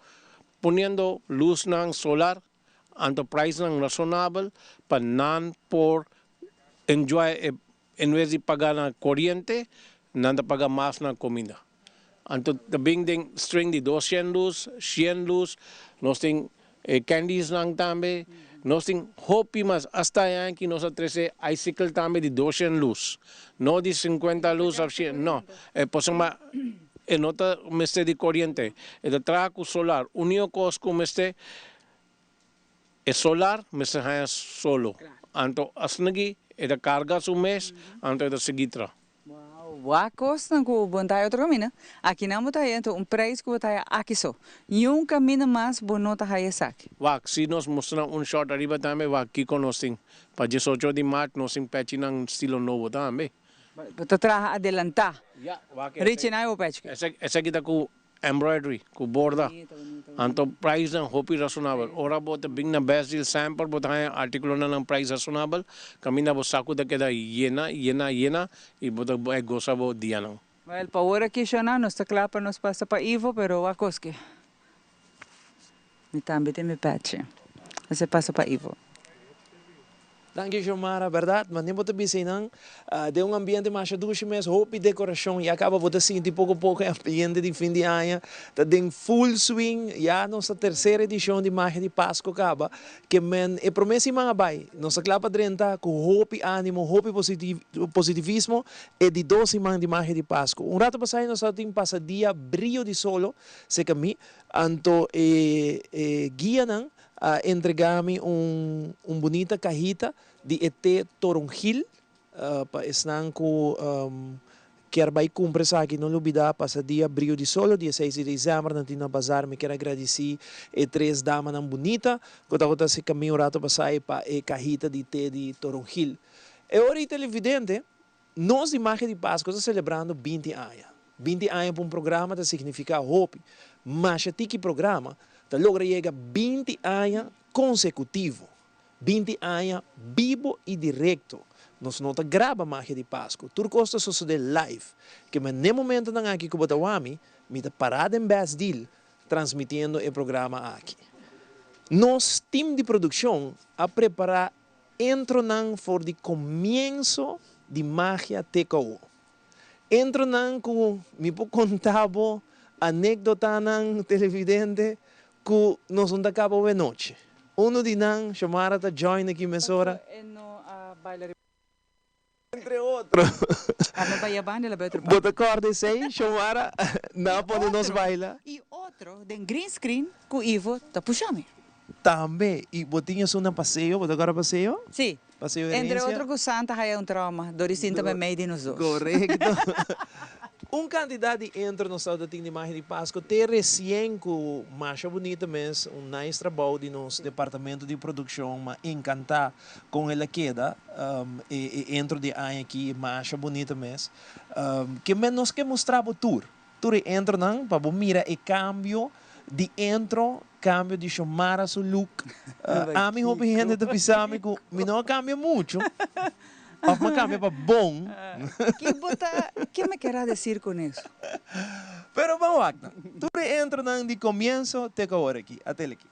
poniendo lusnan solar anto prijsnan rasonabel pa nan por enjoy e envez di paga na koriente nan ta paga mas na kominda. Anto ta bin den string di 200 lus, 100 lus, nos tin e candiesnan tambe. Nos tin hopi mas, hasta e aña aki nos a trece icicle tambe di doshen luz, no di sinkuenta luz of shen, no, e pasobra e no ta mester di coriente, e ta traha cu solar, unico cos cu mester e solar mester haña solo, anto asina aki e ta carga su mes, anto e ta sigui traha. Wak kosnan ku bo no ta haya otro kaminda. Akinan bo ta haya enton un preis ku bo ta haya aki so. Niun kaminda mas bo no ta haya esaki. Wak, si nos mustra un short ariba tambe, wak kiko nos tin. Pa diesocho di mart nos tin pechinan stilo nobo tambe. Bo ta traha adelantá. Ya, wak Richie, nan e bo pechi. Esaki ta ku Embroidery cu borda. Anto prijsnan hopi razonabel. Ora bo ta bin na Best Deal semper bo ta haña articulonan nan prijs razonabel. Caminda bo sacu ta keda yena, yena, yena y bo ta bai goza bo dianan. Wel, pa ora aki shona nos ta cla pa nos pasa pa Ivo, pero wak koske. Mi tambe tin mi pechi. Nos e pasa pa Ivo. Danki Xiomara, berdad, ma nin bo ta bisa einan den un ambiente masha dushi mes, hopi decoracion, ya caba bo ta sinti poco poco e ambiente di fin di aña ta den full swing, ya nos ta tercera edicion di Magia di Pasco caba, ke men e prome siman a bay, nos ta cla pa drenta cu hopi animo, hopi positivismo e di dos siman di Magia di Pasco. Un rato pasai nos tabatin pasadia Brio di Solo cerca mi, anto e guianan a entrega mi un un bunita cahita di e te Toronjil pa esnan cu kier bay cumpra esaki no lubida pasa dia Brio di Solo dia seis di december nan tin na bazar mi kier a gradici e tres damanan bunita cu tabata haci camin un rato pasai pa e cahita di te di Toronjil. E ora y televidente Nos di Magia di Pasco ta celebrando binti aña. Binti aña pa un programa ta significa hopi. Masha tiki programa ta logra yega binti aña consecutivo. Binti aña bibo y directo. Nos no ta graba Magia di Pasco. Tur cos ta sosode live. Kema n'e momentonan aki cu bo ta wami, mi ta para den Best Deal transmitiendo e programa aki. Nos team di produccion a prepara Entronan for di komienso di Magia te kou. Entronan ku mi por konta bo anekdotanan televidente ku nos no ta kaba awe nochi. Unu di nan, Xiomara ta join aki mesora. Entre otro. Bo ta kòrda esei, Xiomara? Nan a pone nos baila. I otro den green screen ku Ivo ta pusha mi. Tambe, y bo tin esun na paseo, bo ta acorda paseo? Sí. Paseo Herencia. Entre otro cu Santa haya un trauma, dor di sinta me mei di nos dos. Correcto. Un cantidad di intro nos tabata tin di Magia di Pasco te recien cu masha bunita mes, un nice trabou di nos departamento di produccion, m'a encanta con el a keda e intro di aña aki, masha bunita mes. Ke men nos ke mustra bo tur. Tur e entronan pa bo mira e cambio di entro, cambio di Xiomara su look. Ami hopi hende ta bisa mi cu mi no a cambia mucho of mi a cambia pa bon. Ki bo ta, ke me kera decir con eso? Pero ban wak nan. Tur e entronan di comienzo te cu awor aki. Atele aki.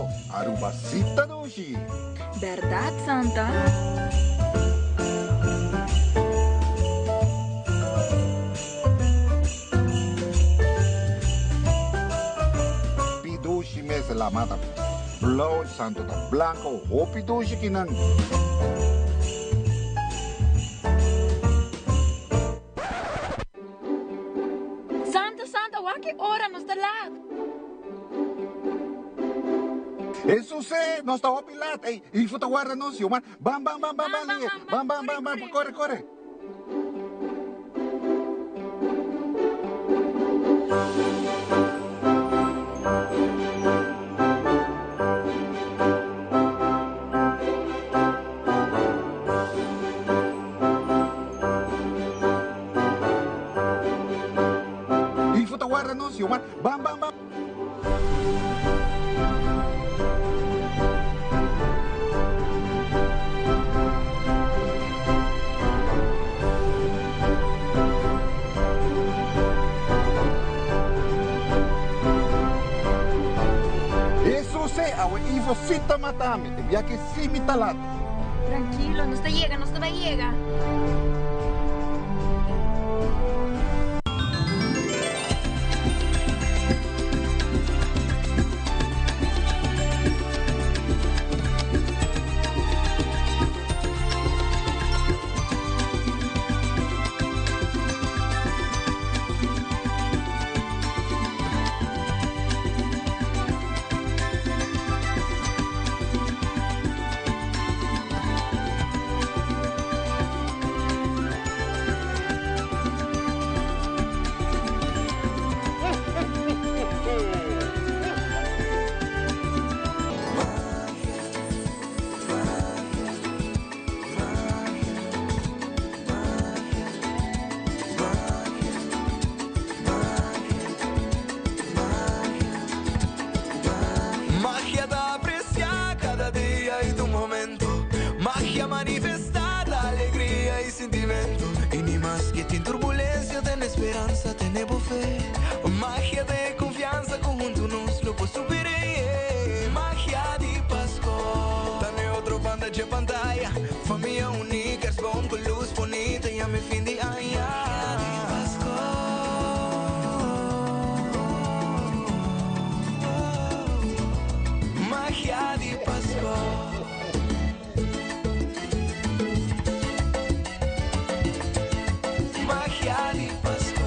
Pasco, Aruba si ta dushi! Berdad Santa? Pi dushi mes lama ta blauw, santo ta blanco, hopi dushi kinan. Santa Santa wak ki ora nos ta laat. Hesus e, nos ta hopi laat. Ey, Ifo ta warda nos, yo man. Ban, ban, ban, ban, ban, lihe. Ban, ban, ban, ban, kore, kore. Ifo ta warda nos, yo man. Ban, ban, ban. Hesus e, awe Ivo si ta mata mi, e biaha si mi ta lat. Trankilo, nos ta yega, nos ta bai yega. Magia ta aprecia cada dia y tur momento. Magia manifesta ta alegria y sentimento. Y ni maske tin turbulencia, tene speransa, tene bo fe. Magia ta e confiansa cu hunto nos lo por supera, yeah. Magia di Pasco. Ta n'e otro banda dje pantaya. Famia uni, kerstboom cu luz bonita, yami fin di aña. Magia di Pasco. Magia di Pasco. Magia di Pasco.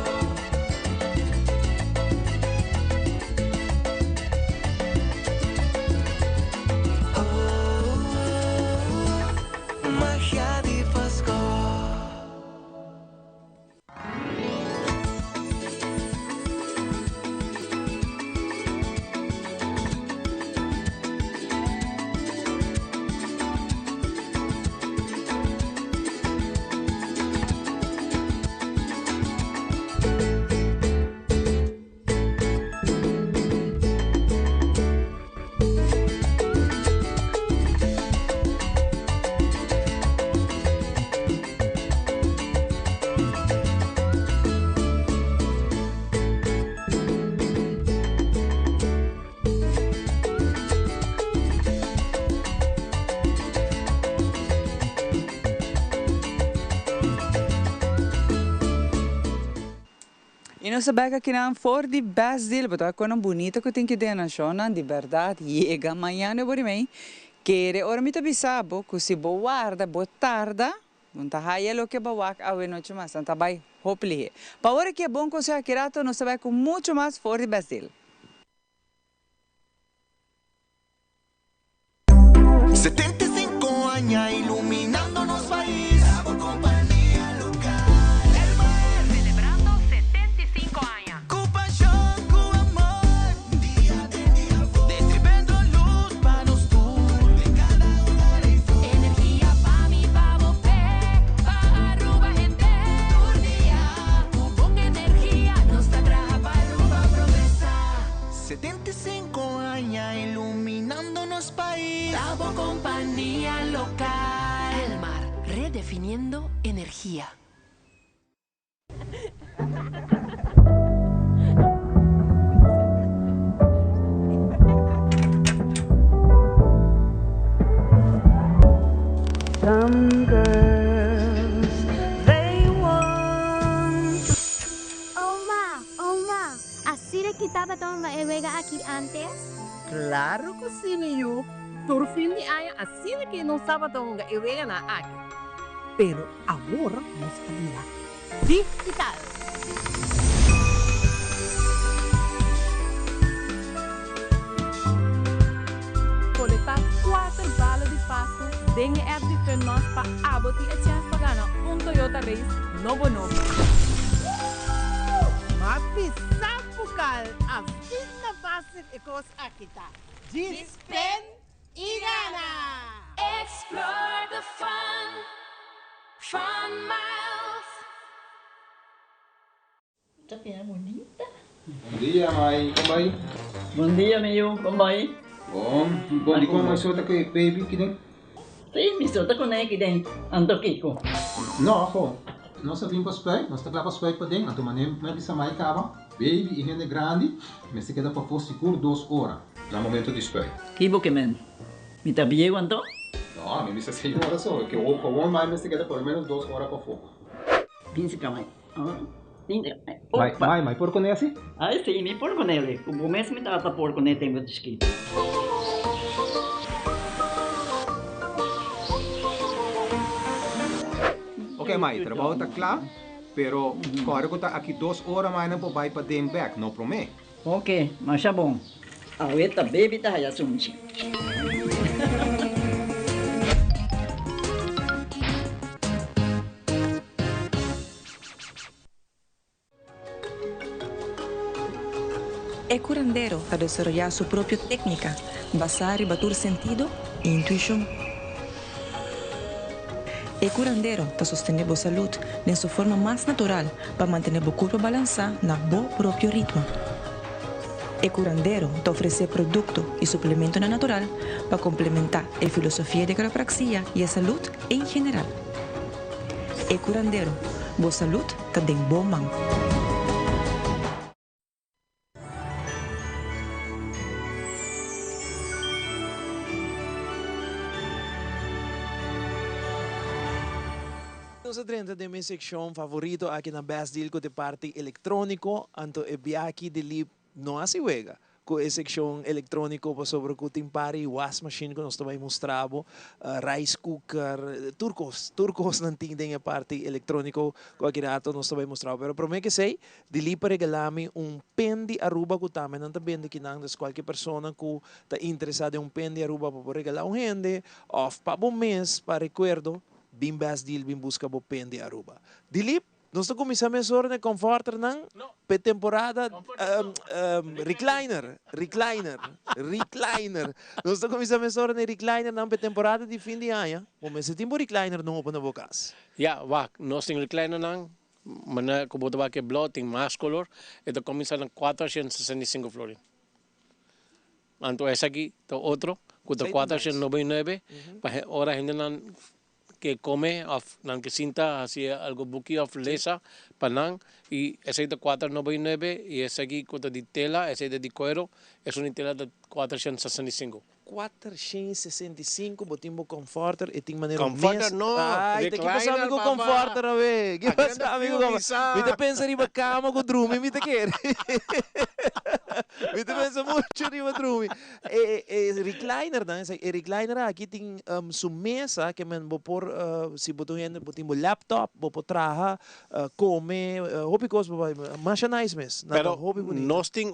Oh, magia di Pasco. Y nos ta bek akinan for di Best Deal, bo ta wak konan bunita ku tin ki den nan shownan, di berdad yega mañana bo rimey, kere ora mi ta bisa bo ku si bo warda bo tarda, Bo ta haya loke bo wak awe nochi mas, nan ta bai hopi lihe. Pa ora ki e bon conseho aki rato, nos ta bai cu mucho mas for di Best Deal. 75 aña iluminando nos pais. Bo compania local. Elmar. Celebrando 75 aña. Cu pasion, cu amor. Dia den dia for. Distribuyendo luz pa nos tur. Den cada hogar y for. Energia pa mi, pa bo, p'e, pa Aruba hende. Tur dia, cu bon energia, nos ta traha pa Aruba progresa. 75 aña iluminando nos pais. Ta bo compania local. Elmar, redefiniendo energia. Some girls, they want to. Oma, oma, asina ki tabata hunga e wega aki antes? Claro cu si, mi yu. Tur fin di aña asina ki nos tabata hunga e weganan aki. Pero awor nos a bira digital. Kolektá kuater bala di Pasku den e app di Funmas pa abo tin e chèns pa gana un Toyota Race nobo nobo. M'a bisa Bukal, asina fásil e kos aki ta. Djis pen i gana! Explore the fun, fun miles. Ta bira bunita. Bon dia mai, kon bai? Bon dia mi yu, kon bai? Bon, bon di kon mai so ta ku e baby kiden? Si, mi so ta kuné kiden, anto kiko? No, ho, nos a bin pa spuit, nos ta kla pa spuit paden, anto manera mi a bisa mai kaba, baby i hende grandi mester keda pafó sigur dos ora na momento di spuit. Ki bo ke men? Mi ta bieu anto? No, mi bisa señora so, ke gewoon mai mester keda por lo menos dos ora pafó. Bin si kama. Mai, mai, mai por kuné asi? Ai si, mi por kuné li. Ku bo mes mi tata por kuné tempu di chikito. Ok mai, trabou ta kla, pero kòrda ku ta aki dos ora mai nan por bai paden bèk, no promé. Ok, masha bon. Awe ta baby ta haya sunchi. E curandero ta desaroyá su propio técnica basá riba tur sentido i intuishon. E curandero ta sostené bo salud den su forma mas natural pa mantené bo curpa balansá na bo propio ritmo. E curandero ta ofresé producto i suplementonan natural pa complementá e filosofia di quiropraxia i e salud en general. E curandero, bo salud ta den bo man. Nos a drenta den mi seccion favorito aki na Best Deal cu t'e parti electronico, anto e biaha di Lip no haci wega cu e seccion electronico pasobra cu tin par di wasmachine cu nos ta bay mustra bo, rice cooker, tur cos, tur cos nan tin den e parti electronico cu aki rato nos ta bay mustra bo. Pero prome cu esey, di Lip a regala mi un pen di Aruba cu tambe nan ta bende kinan, dus cualkier persona cu ta interesa den un pen di Aruba pa por regala un hende of pa bo mes pa recuerdo, Bin Best Deal bin busca bo pen di Aruba. Dilip, nos ta cuminsa mesora na e comforternan p'e temporada recliner, recliner, recliner. Nos ta cuminsa mesora na e reclinernan p'e temporada di fin di aña. Bo mester tin bo recliner nobo na bo cas. Ya, wak, nos tin reclinernan, manera cu bo ta wak e blauw tin mas color, e ta cuminsa na 465 florin. Anto esaki ta otro ku ta 499 pa ora hendenan ke kome òf nan ke sinta hasi algu buki òf lesa pa nan i esaki ta 499 i esaki ku ta di tela esaki ta di kuero esun di tela ta 465. 465 bo tin bo comforter e tin manera un mes Comforter no, Ay ta ki pasa mi recliner ku papa. comforter awe ki Aki pasa nan ta mi ku frio comforter bisa. mi ta pensa riba kama ku drumi mi ta kere mi ta pensa mucho riba drumi e e recliner nan esaki e recliner aki tin su mesa ke men bo por si bo ta un hende bo tin bo laptop bo por traha kome hopi kos bo por masha nice mes nan ta Pero hopi bunita. nos tin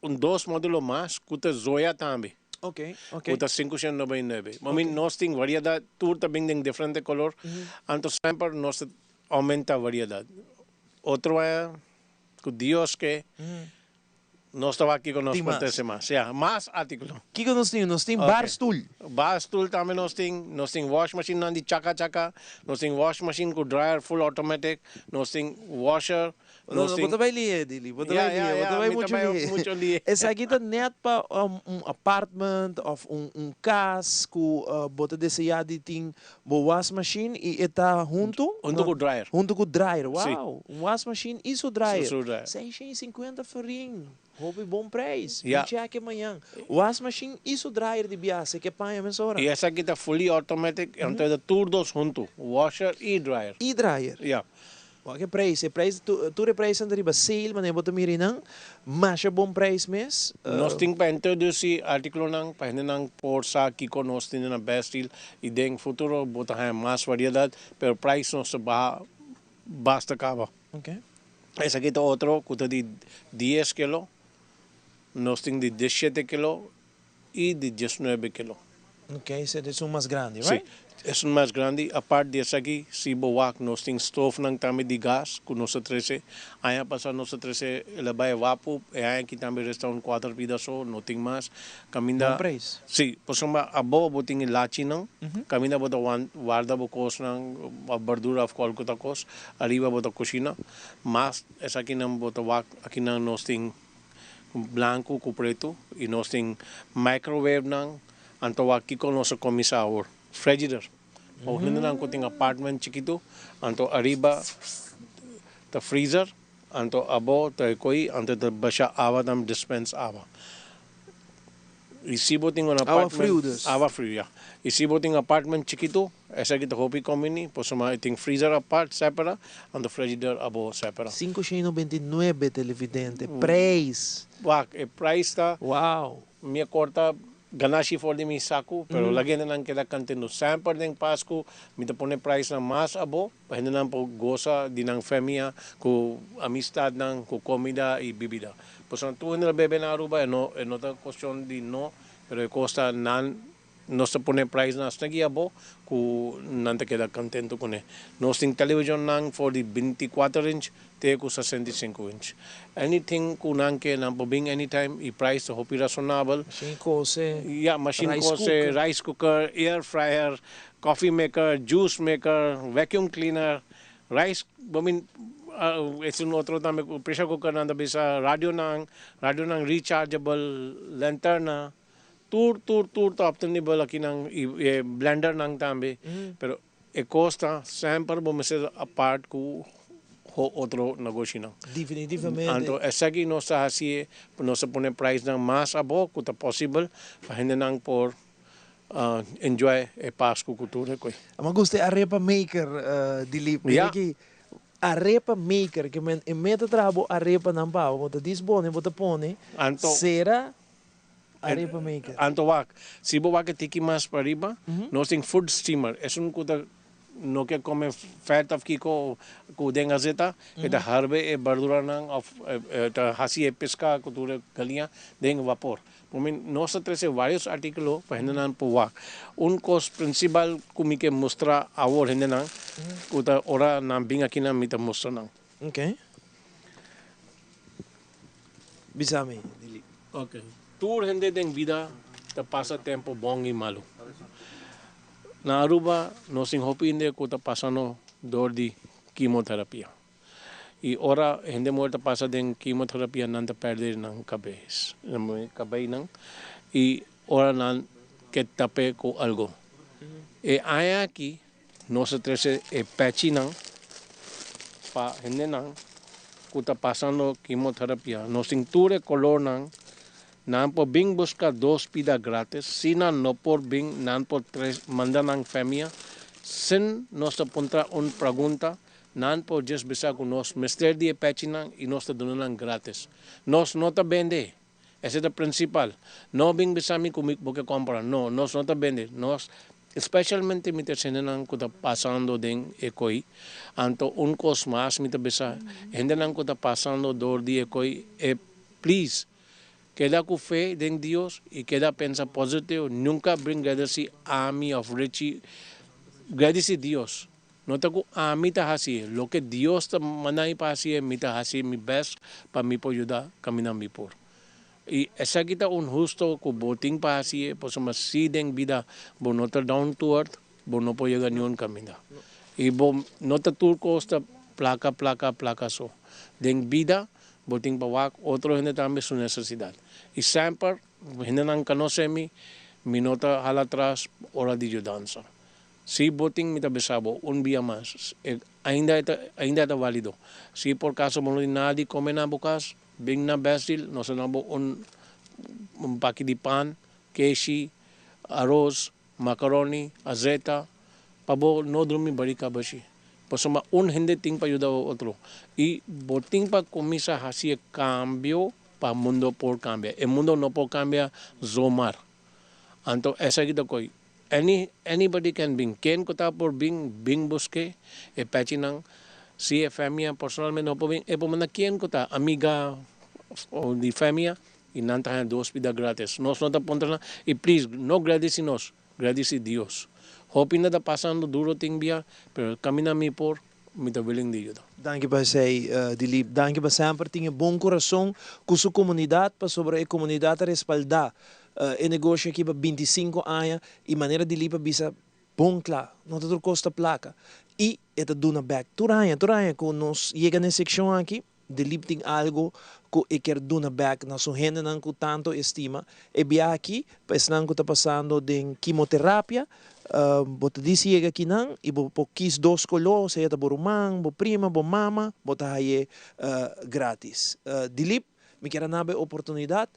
un dos modulo mas ku ta zoya tambe. Ok, ok. Ku ta 599. Ma mi nos tin variedad, tur ta bin den diferente color, anto semper nos ta aumenta variedad. Otro aña, ku Dios ke, nos ta wak kiko nos Tin por mas. trese mas. Ya, mas artículo. Kiko nos tin? Nos tin Ok. barstoel. Barstoel tambe nos tin. Nos tin wash machine nan di chaka chaka. Nos tin wash machine ku dryer full automatic. Nos tin washer. No, Nos no, bo tin ta bai lihe, Dili. Bo ta Ya, bai ya, lihe, bo ya, ta bai mi ta mucho bai lihe. mucho lihe. Esaki ta net pa un apartment of un un cas cu bo ta desea di tin bo was machine y e ta hunto? Hunto cu dryer. Hunto cu dryer, Si. wow! Un was machine y su dryer. Su dryer. 650 florin. Hopi bon prijs. Ja. Bin check mañan. Wasmachine y su dryer di biaha ke paña mesora. Y esaki ta fully automatic, anto ta tur dos hunto, washer y dryer. Y dryer. Ja. Wak e prijs, e prijs, tur e prijsnan ta riba sale, manera bo ta mira einan. Masha bon prijs mes. Nos tin pa introduci articulonan pa hendenan por sa kico nos tin na Best Deal y den futuro bo ta haya mas variedad, pero prijs nos ta baha basta caba. Esaki ta otro cu ta di dies kilo, nos tin di diesshete kilo y di diesnuebe kilo. Ok, esei ta esun mas grandi, right? Sí, esun mas grandi. Apart di esaki, si bo wak nos tin stofnan tambe di gas cu nos ta trece. Aña pasa nos ta trece el a bay wapu, e aña aki tambe resta un cuater pida so, no tin mas. Caminda. Bon prijs. Sí, pasobra abo bo tin e lachinan, caminda bo ta warda bo cosnan, of berdura of cualke otro cos, ariba bo ta cushina. Mas esakinan bo ta wak, akinan nos tin blanco cu preto y nos tin microwave nan, anto wak kico nos a cuminsa awor, frigider. Pa hendenan cu tin apartment chikito, anto ariba ta freezer, anto abo ta e coy, anto ta basha awa tambe, dispense awa. Y si bo tin un Awa apartment, friu dus. Awa friu, ya. Y si bo tin apartment chikito, esaki ta hopi conveni, pasobra e tin freezer apart, separa, anto frigider abo separa. 599 televidente, prijs. Wak, e prijs ta. Wow. Mi a corta ganashi for di mi sacu, pero laga hendenan keda cantendo. Semper den Pascu mi ta pone prijsnan mas abo, pa hendenan por gosa di nan famia cu amistadnan, cu comida y bibida. Pasobra tur hende ta bebe na Aruba, e no e no ta cuestion di no, pero e cos ta nan nos ta pone prijsnan asina aki abo cu nan ta keda contento cune. Nos tin televisionnan for di 24 inch te cu 65 inch. Anything cu nan ke nan por bin anytime y prijs ta hopi razonabel. Machine cose, Ya, machine rice cose, cooker. Rice cooker, air fryer, coffee maker, juice maker, vacuum cleaner, rice, bo min, esun otro tambe cu pressure cooker nan ta bisa, radionan, radionan rechargeable, lanterna, tur, tur, tur ta obtenibel akinan y e blendernan tambe, pero e cos ta semper bo mester apart cu otro negoshinan. Definitivamente. Anto esaki nos ta haci, nos ta pone prijsnan mas abo cu ta posibel pa hendenan por enjoy e Pascu cu tur e coi. Mi a gusta e arepa maker, Dilip. Mira aki, arepa maker, ke men e meta traha bo arepanan pa bo, bo ta disbone, bo ta pone, Anto sera arepa maker. Anto wak, si bo wak e tiki mas pariba, nos tin food steamer, esun cu ta no ke come vet of kiko cu den azeta, e ta harbe e berduranan of e ta haci e pisca cu tur e galiña den vapor. Por mi nos ta trece varios articulo pa hendenan por wak. Un cos principal cu mi ke mustra awor hendenan cu ta ora nan bin akinan mi ta mustra nan. Ok. Bisa mi, Dilip. Ok. Tur hende den bida ta pasa tempo bon y malo. Na Aruba nos tin hopi hende cu ta pasando door di quimoterapia. Y ora hende muher ta pasa den quimoterapia nan ta perde nan cabes, nan cabeynan y ora nan ke tape cu algo. E aña aki nos a trece e pechinan pa hendenan cu ta pasando quimoterapia. Nos tin tur e colornan. Nan por bin busca dos pida gratis. Si nan no por bin, nan por manda nan famia. Sin nos ta puntra un pregunta, nan por just bisa cu nos mester di e pechinan y nos ta duna nan gratis. Nos no ta bende. Esey ta principal. No bin bisa mi cu mi bo ke compra. No, nos no ta bende. Nos, especialmente mi ta hendenan cu ta pasando den e coy. Anto un cos mas mi ta bisa, hendenan cu ta pasando door di e coy, e please, keda cu fe den Dios y keda pensa positivo. Nunca bring gradeci ami of Richie. Gradeci Dios. No ta cu ami ta haci, loke Dios ta manda mi pa haci, mi ta haci mi best pa mi por yuda caminda mi por. Y esaki ta un husto cu bo tin pa haci, pasobra si den bida bo no ta down to earth, bo no por yega niun caminda. Y bo no ta tur cos ta placa, placa, placa so. Den bida bo tin pa wak otro hende tambe su necesidad. Y semper hendenan conoce mi, mi no ta hala atras ora di yudansa. Si bo tin mi ta bisa bo un bia mas, e ainda e ta ainda e ta valido. Si por caso bo no tin nada di come na bo cas, Bin na Best Deal, nos ta duna bo un un paki di pan, keshi, aros, macaroni, azeta, pa bo no drumi barika bashi. Pasobra un hende tin pa yuda otro. Y bo tin pa cuminsa haci e cambio pa mundo por cambia. E mundo no por cambia zomaar. Anto esaki ta coy. Any anybody can bin. Ken cu ta por bin, bin busque e pechinan. Si e famia personalmente no por bin, e por manda ken cu ta amiga o di famia y nan ta haña dos pida gratis. Nos no ta puntra nan y please no gradici nos, gradici Dios. Hopi nan ta pasando duro tin bia, pero caminda mi por, mi ta willing di yuda. Danki pa esei, Dilip. Danki pa semper tin e bon kurason ku su komunidat, pasobra e komunidat a respaldá e negoshi aki pa 25 aña i manera Dilip a bisa bon kla, no ta tur kos ta plaka i e ta duna bèk tur aña, tur aña ku nos yega na e sekshon aki, Dilip tin algu ku e kier duna bèk na su hendenan ku tantu e stima. E biaha aki pa esnan ku ta pasando den kimoterapia, bo ta disi yega akinan i bo por kis dos koló, sea ta bo ruman, bo prima, bo mama, bo ta haye gratis. Dilip, mi kier a naba e oportunidat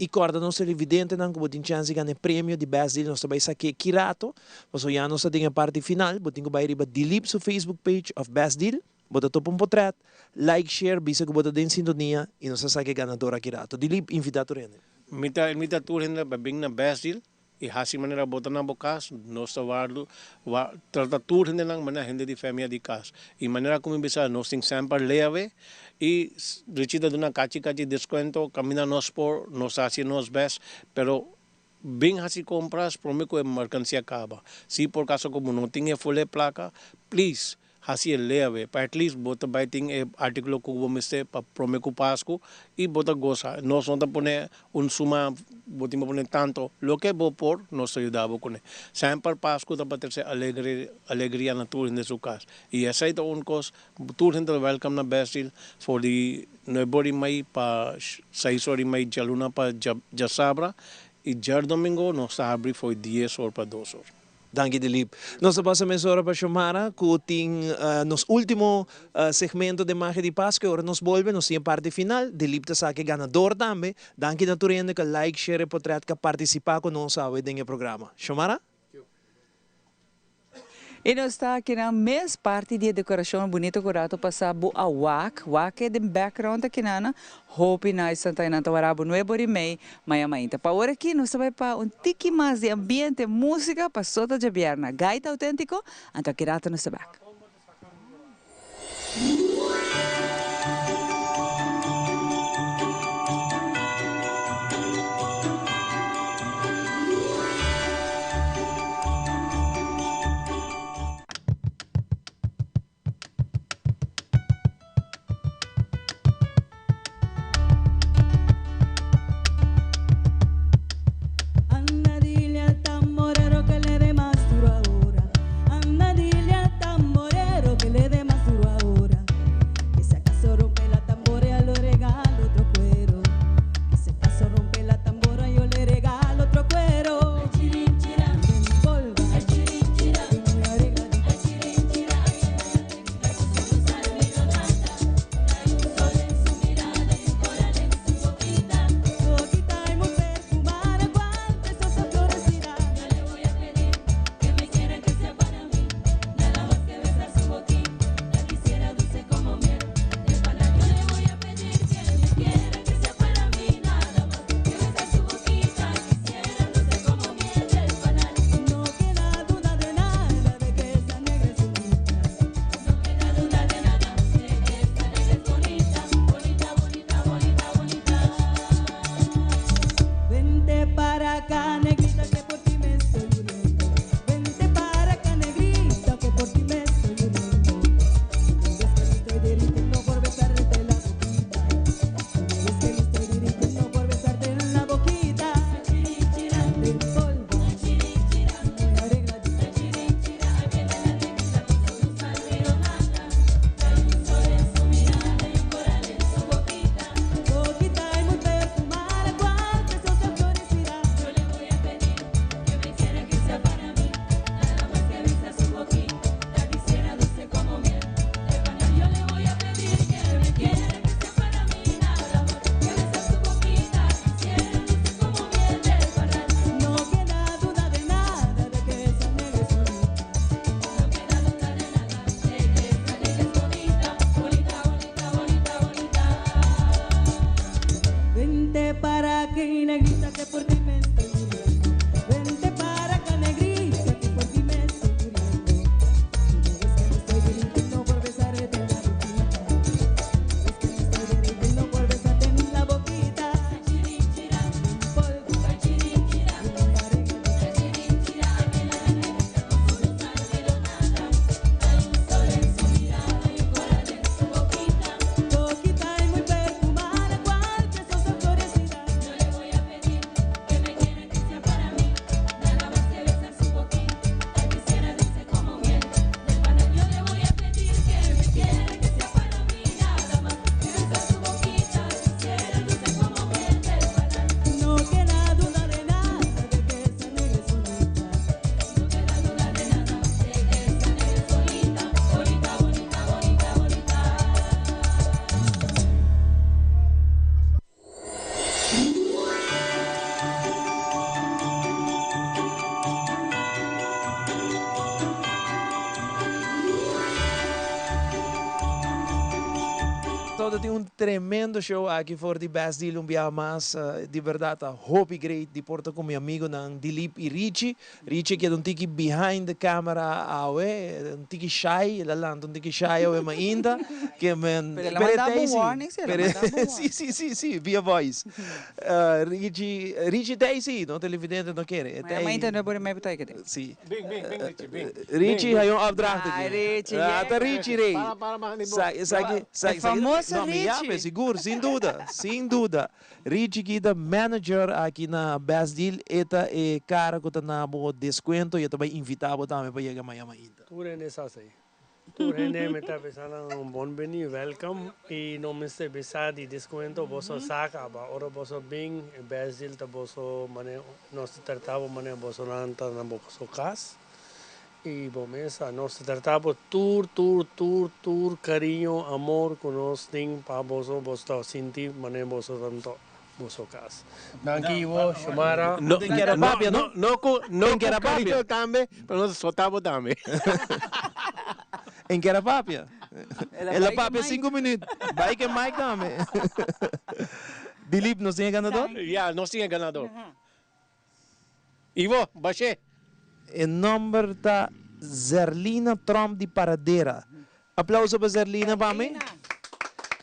i kòrda nos televidentenan ku bo tin chèns di gana e premio di Best Deal. Nos ta bai sak'é ki rato, pasobra ya nos ta den e parti final. Bo tin ku bai riba Dilip su Facebook page òf Best Deal. Bo ta topa un potret, like, share, bisa ku bo ta den sintonia i nos a saka e ganador aki rato. Dilip, invitá tur hende. Mi ta invitá tur hende pa bin na Best Deal i hasi manera bo ta na bo kas, nos ta wardu, wa, trata tur hendenan manera hende di famia di kas. I manera ku mi bisa, nos tin semper leve i Richie ta duna kachi kachi deskuento, kaminda nos por, nos ta hasi nos best, pero bin hasi kompras prome ku e merkansia kaba. Si por kaso ku bo no tin e ful e plaka, please Hasi e leve, pa at least bo ta bai tin e artikulo ku bo mester pa prome ku Pasku i bo ta gosa. Nos no ta pone un suma, bo tin pa pone tanto. Loke bo por, nos ta yuda bo kuné. Semper Pasku ta pa trese alegre, alegria na tur hende su kas. I esei ta un kos, tur hende ta wèlkam na Bèstil for di nuebe ora i mei pa seis ora i mei djaluna pa djasabra i djardomingo nos ta habri for dies or pa dos or. Danki Dilip. Nos ta pasa mesora pa Xiomara cu tin nos ultimo segmento den Magia di Pasco y ora nos bolbe nos tin e parti final. Dilip ta saca e ganador tambe. Danki na tur hende cu a like, share e potret cu a participa cu nos awe den e programa. Xiomara? Y nos ta aki nan mes parti di e decoracion bunito cu rato pasa bo a wak, wak e den background aki nan. Hopi nice Santa Ana ta wara bo nuebe ora y mei maya mainta. Pa ora aki nos ta bai pa un tiki mas di ambiente musica pa sota djabièrnè. Gaita Autentico, anto aki rato nos ta bek. Anda dile al tamborero que le dé más duro ahora. Anda dile al tamborero. tabata tin un tremendo show aki for di Best Deal un biaha mas. Di berdad ta hopi great di por ta cu mi amigonan Dilip y Richie. Richie a keda un tiki behind the camera awe, un tiki shy, el a lanta un tiki shy awe mainta. Ke men, Pero el a manda bo un warning si, el a manda bo un warning. Si, si, si, si, via voice. Richie, Richie ta ei si, no televidente no kere. E ta ei. Mainta no por e mei ta ei kete. Si. Bin, bin, bin Richie, bin. Richie hay un opdracht Ay, aki. Richie, Ah, ta yega. Richie rey. Para, para, baja di bo. Sa, esaki, sa, E esaki, famoso no, mi yape, Richie. sigur, sin duda, sin duda. Richie ki ta manager aki na Best Deal, e ta e cara cu ta na bo descuento y e ta bay invita bo tambe pa yega maña mainta. Tur hende sa esey. Tur hende mi ta bisa nan un bon bini, welcome, y no mester bisa di descuento, boso sa caba, ora boso bin e Best Deal ta boso mane nos ta trata bo mane bosonan ta na boso cas. Y bo mesa, nos ta trata bo tur, tur, tur, tur cariño, amor cu nos tin pa boso, boso ta sinti manera boso ta nto boso cas. Danki Ivo, Xiomara. No, no, no cu, no cu cariño tambe, pero nos ta sota bo tambe. En kier a papia. El a papia cinco minuut. Bai cu e mic tambe. Dilip, nos tin e ganador? Ya, nos tin e ganador. Ivo, bashe! E nomber ta Zerlina Tromp di Paradera. Aplauso pa Zerlina pa mi.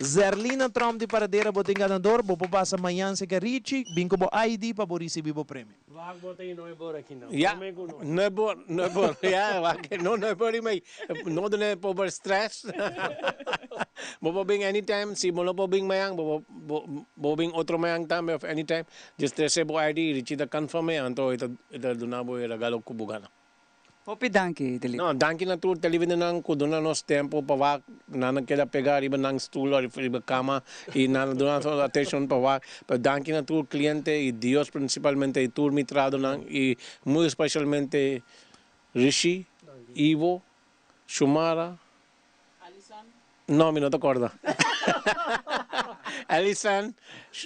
Zerlina Tromp di Paradera bo tin ganador. Bo por pasa mañan seca Richie, bin cu bo ID pa bo ricibi bo premio. Wak bo tin no e bor aki no. Ya, Prome cu no. no e bor, no e bor. Ya, wak no, no e bor i mei. No duna e pober stress. Bo por bin anytime, si bo no por bin mañan, bo por, bo, bo bin otro mañan tambe of anytime. Djes trese bo ID y Richie ta confirme anto e ta e ta duna bo e regalo cu bo gana. Hopi danki Dilip. No, danki na tur televidentenan cu duna nos tempo pa wak, nan a keda pega riba nan stoel of riba cama y nan a duna nos atencion pa wak, pero danki na tur cliente y Dios principalmente y tur mi tradonan y muy especialmente Richie, Ivo, Shumara, No, mi no ta corda. Alison,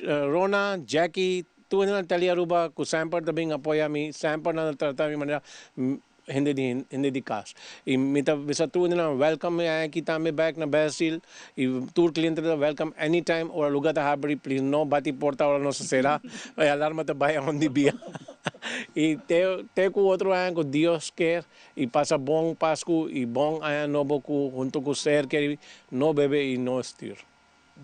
Rona, Jackie, tur hende na Tele Aruba cu semper ta bin apoya mi, semper nan ta trata mi manera hende di hende di cas. Y mi ta bisa tur hende nan welcome mi aki tambe bek na Best Deal y tur cliente ta welcome anytime ora luga ta habri please no bati porta ora nos ta cera e alarma ta bay aun di bia. Y te te cu otro aña cu Dios kier Y pasa bon Pascu y bon Aña Nobo cu hunto cu ser keri no bebe y no stuur.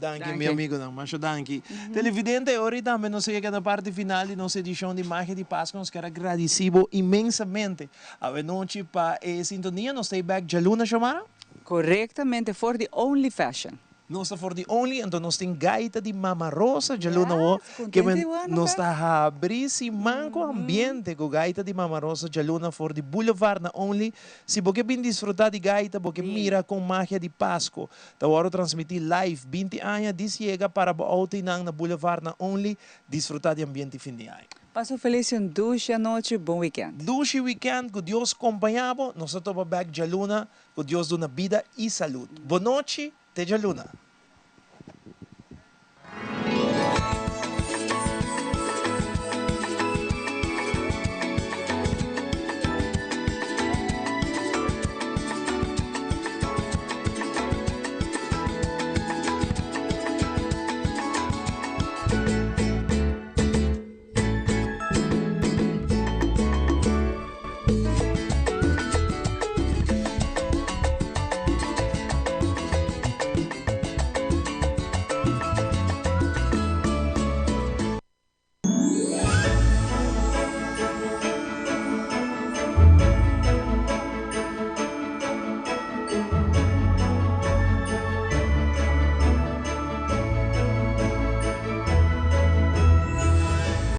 Danki mi amigonan, masha danki. Televidente, e ora y tambe nos a yega na parti final di nos edicion di Magia di Pascu. Nos kier a gradici bo inmensamente awe nochi pa e sintonia. Nos ta e bek djaluna, Xiomara? Corectamente for di Only Fashion. Nos ta for di Only, anto nos tin gaita di Mama Rosa djaluna awo, ke men nos ta habri siman ku ambiente ku gaita di Mama Rosa djaluna for di Boulevard na Only. Si bo ke bin disfruta di gaita, bo ke mira kon magia di Pasko ta wòrdu transmití live 20 aña dis yega para bo outo i nan na Boulevard na Only disfruta di ambiente fin di aña. Pasa un felis i un dushi anochi, bon weekend. Dushi weekend, ku Dios kompaña bo, nos ta topa bèk djaluna, ku Dios duna bida i salud. Bonochi, te djaluna.